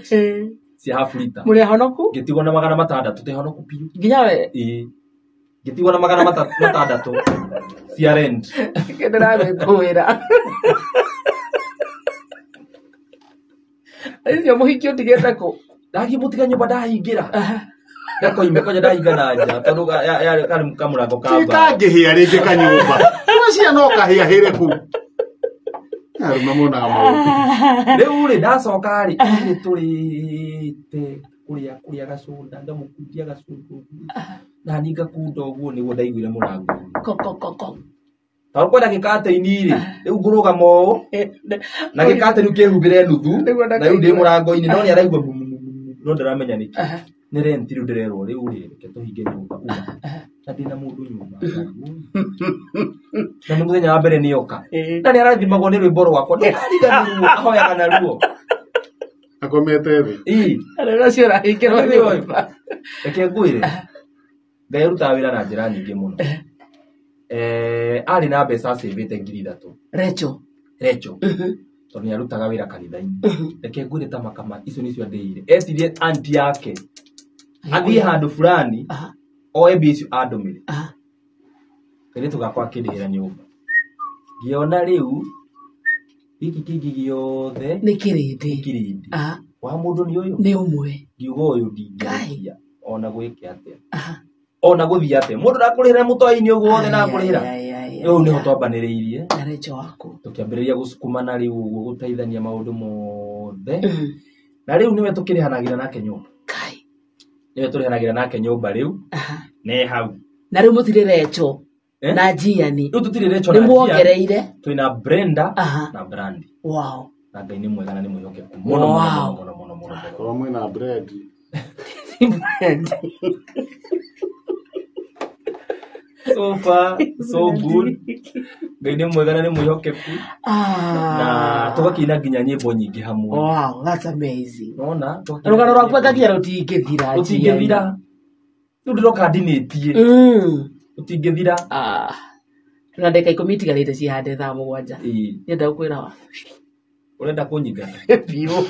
Cia half liter. Mũrĩ ahonoku? Ngĩtigwo na magana matandatũ, tĩ honoku biũ. Nginya we? Ĩĩ. Ngĩtigwo na magana matandatũ cia rent. Ndĩragwĩkũĩra. Icio mũhiki ũtigĩte kũ? Ndathiĩ mũtiga nyũmba ndahingĩra. Gakoime kwanja ndahinga na nja tondũ yarĩ karĩ kamũrango ka Ti mbao. kangĩhĩa rĩngĩ kanyũmba. Ũcio no kahĩahĩre kũu. Arũme monaga maũndũ. Rĩu rĩ ndacoka rĩ ithuĩ tũrĩte kũrĩa kũrĩa gacũnda ngamũkundia gacũnda ũguo. Na niĩ ngakunda ũguo nĩguo ndaiguire mũrango. Ko ko ko ko. Tondũ kwenda gĩkatĩini rĩ, rĩu ngũrũgama ũũ, na gĩkatĩini kĩhumbĩre nuthu, na rĩu ndĩ mũrango-inĩ, no nĩ araigua no ndaramenya nĩkĩ. Nĩ rent rĩu ndĩrerwo rĩu rĩ, reke tũhinge nyũmba uma. Na ndĩna mũndũ nyũmba. Na nĩ mũthenya wa mbere nĩoka. Na nĩ arathimagwo nĩ rwĩmbo rwakwa, ndũkariganĩrwo, ahoyaga naruo. Akomete thĩ. Ĩĩ. Rĩu ũcio ũrahingĩrwo nyũmba. Reke ngwĩre, Ngai arutaga wĩra na njĩra nyingĩ mũno. Arĩ na mbeca acĩvĩte ngiri ithatũ. Rachel. Rachel. Tondũ nĩ arutaga wĩra kanitha-inĩ. Reke ngwĩre ta makama icio nĩcio andĩire. Etirie auntie yake. Athiĩ handũ fulani, oe mbia icio andũmĩre. Kairĩtu gakwa akĩndĩhĩra nyũmba. Ngĩona rĩu gĩkĩ kĩngĩ gĩothe Nĩ kĩrĩndĩ. Nĩ kĩrĩndĩ. Wa mũndũ nĩ ũyũ? Nĩ ũmwe. Ngiuga ũyũ ndingĩrekia ona gwĩke atĩa. Ona gũthiĩ atĩa. Mũndũ ndakũrĩhĩra mũtoi-inĩ ũguo wothe ndakũrĩhĩra. Rĩu nĩho twambanĩrĩirie. Na Rachel waku. Tũkĩambĩrĩria gũsukumana rĩu ũguo gũteithania maũndũ mothe. Na rĩu nĩwe tũkĩrĩhanagĩra nake nyũmba. Kai. Nĩwe tũrĩhanagĩra nake nyũmba rĩu. Nĩ hau. Na rĩu mũtirĩ Rachel na Jiani. Rĩu tũtirĩ Rachel na Nĩ Jiani. muongereire. Twĩna Brenda na Brandy. Wow. Na Ngai nĩ mwega na nĩ mwĩhokeku mũno, mũno, mũno, mũno, mũno, mũno. Korwo mwĩna bread. So far, so good. Ngai nĩ mwega na nĩ mwĩhokeku. Na tũgakĩina nginya nyĩmbo nyingĩ hamwe. Wow, that's amazing. Nona, tũgakĩina Rũgano rwaku nyĩmbo ngakinya rũtingĩthira, Rũtingĩthira. Rĩu ndĩroka ndinĩtie. Rũtingĩthira. Na ndagĩka 10 itigarĩte cihande thaa 7. Ndĩrenda gũkwĩra wa. Ũrenda kũnyingata? Biũ.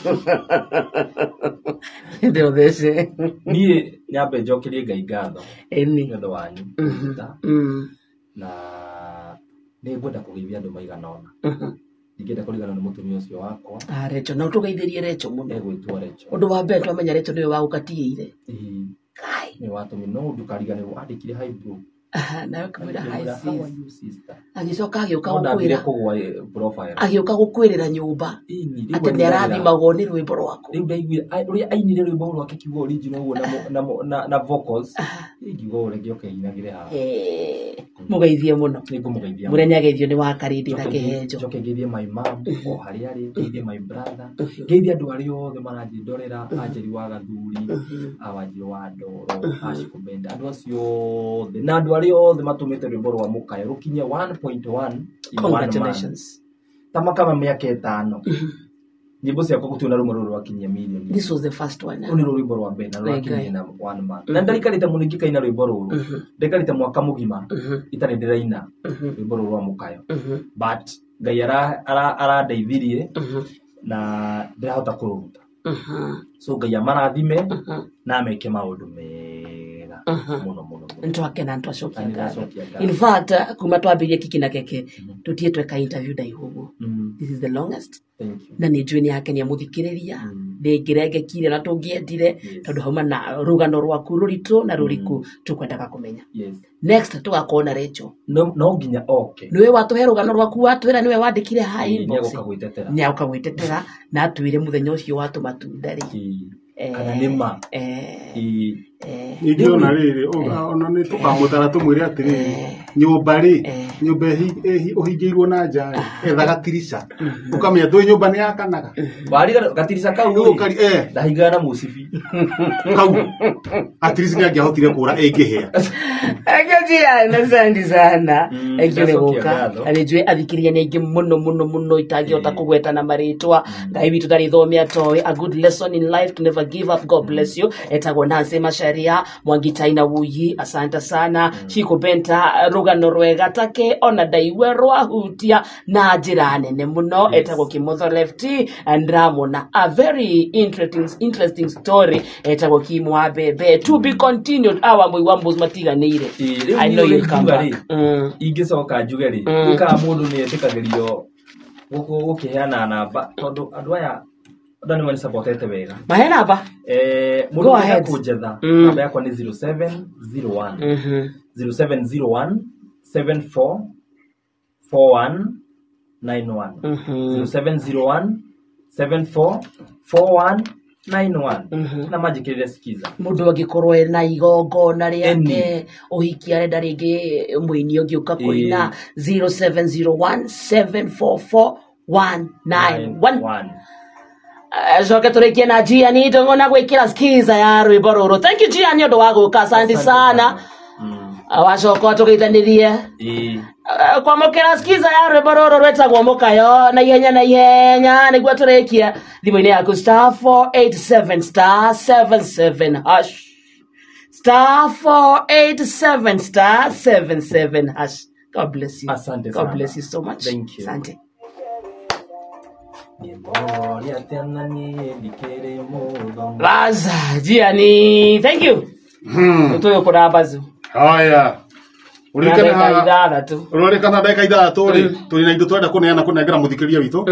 Ndĩrothece. Niĩ nyambe njokerie Ngai ngatho. Ĩni. Nĩ ũndũ wanyu. Na nĩ ngwenda kũgeithia andũ maigana ũna. Ndingĩenda kũriganĩrwo nĩ mũtumia ũcio wakwa. Recho, na ũtũgeithĩrie Recho mũno. Egwĩtwo Recho. Ũndũ wa mbere twamenya Recho nĩwe wagũkatiĩire. Nĩ watũmire, no ndũkariganĩrwo andĩkire hi bro. Nawe ũkĩmwĩra hi sis. Agĩcoka agĩũka gũkwĩra. Profile. Agĩũka gũkwĩrĩra nyũmba. Atĩ nĩ arathimagwo nĩ rwĩmbo rwaku. Rĩu ndaiguire ũrĩa ainire rwĩmbo rwake kiugo original ũguo na vocals. Ingiuga ũrĩa gĩoke inagĩre haha. Mũgeithie mũno. Nĩngũmũgeithia. Mũrĩa nĩageithio nĩ wa Karĩndĩ na Kĩhenjo. Njoke ngeithie my mom o harĩa arĩ, ngeithie my brother, ngeithie andũ arĩa othe maranjĩndorera, Anjeri wa Gathuri, Wanjirũ wa Ndoro, Ashikũbenda, andũ acio othe na andũ arĩa othe matũmĩte rwĩmbo rwa Mũkayo rũkinye 1.1 in one month. Congratulations. Ta makama mĩaka 5. Nyĩmbo ciakwa gũtirĩ na rũmwe rũrũ rwakinyia mirioni. This was the first one. Rũu nĩ rwĩmbo rwa mbere na rwakinyia na 1 month. Na ndaikarĩte mũno ingĩkaina rwĩmbo rũrũ. Ndaikarĩte mwaka mũgima itarĩ ndĩraina rwĩmbo rũrũ rwa Mũkayo. But Ngai arandeithirie na ndĩrahota kũrũruta. So Ngai amarathime na ameke maũndũ mega mũno mũno. Nĩtwakena, nĩtwacokia ngatho. In fact, kuma twambĩrĩrie Kiki na Keke tũtiĩ tweka interview ndaihu ũguo. This is the longest. Na nĩ njũĩ nĩ yakenia mũthikĩrĩria, ndĩngĩrengekire na tũngĩendire tondũ hauma na rũgano rwaku rũritũ na rũriku tũkwendaga kũmenya. Next tũgakorwo na Recho. No nginya oke. Nĩwe watũhe rũgano rwaku, watwĩra nĩwe wandĩkire haha inbox. Nĩegũka gwĩtetera. Nĩegũka gwĩtetera na atwĩre mũthenya ũcio watũma matunda rĩ. Kana nĩ ma. Ningĩ ona rĩrĩ, ona nĩ tũkamũtara tũmwĩre atĩrĩrĩ, nyũmba rĩ, nyũmba ũhingĩirwo na nja rĩ, etha gatirica. Ũkamenya ndũĩ nyũmba nĩ yakanaga. Wariga gatirica kau rĩ, ndahingaga na mũcibi. Kau. Atirica nĩ angĩahotire kũra ĩngĩhĩa. Thank you, asante sana. Thank you nĩ gũka. Na nĩ njũĩ athikĩrĩria nĩ aingĩ mũno mũno mũno itangĩhota kũgweta na marĩtwa. Ngai witũ ndarĩ thome atoĩ. A good lesson in life to never give up. God bless you. Etagwo Nancy Macharia, Mwangi China Wuyi, asante sana. Shiko Benta, rũgano rwega take ona ndaigue rwahutia na njĩra nene mũno. Etagwo Kimotho Lefty, ndĩramwona a very interesting story. Etagwo Kimwa Bebe. To be continued. Awa mũigua mbũzi matiganĩire. I know you'll come back. Ingĩcoka njuge rĩ, kana mũndũ nĩ etĩkagĩrio gũkĩheana namba tondũ andũ aya andũ nĩ manisapotete wega. Mahe namba? Mũndũ ũrenda kũnjetha, namba yakwa nĩ 0701. 0701 74 41 91. 0701 74 41 91. Na manjĩkĩrĩre skiza. Mũndũ angĩkorwo ena igongona rĩake, ũhiki arenda rĩngĩ mũini ũngĩ ũka kũina, 0701 744 191. Coke tũrĩkie na Gianni Ndũng'ũ gwĩkĩra skiza ya rwĩmbo rũrũ. Thank you Gianni ũndũ wa gũka, asante sana. Wacoka tũgeithanĩrie. Kwamũkĩra skiza ya rwĩmbo rũrũ rwĩtagwo Mũkayo na ihenya na ihenya nĩguo tũrĩkie. Thimũ-inĩ yaku *487 *77 hash. *487 *77 hash. God bless you. Asante God bless you so much. Thank you. Asante. Baza, Gianni, thank you. Tũyũ bazu. Haya. Ũririkane ndagĩka 6 rĩ, tũrĩ na indo twenda kũneana kũnengera mũthikĩrĩria witũ.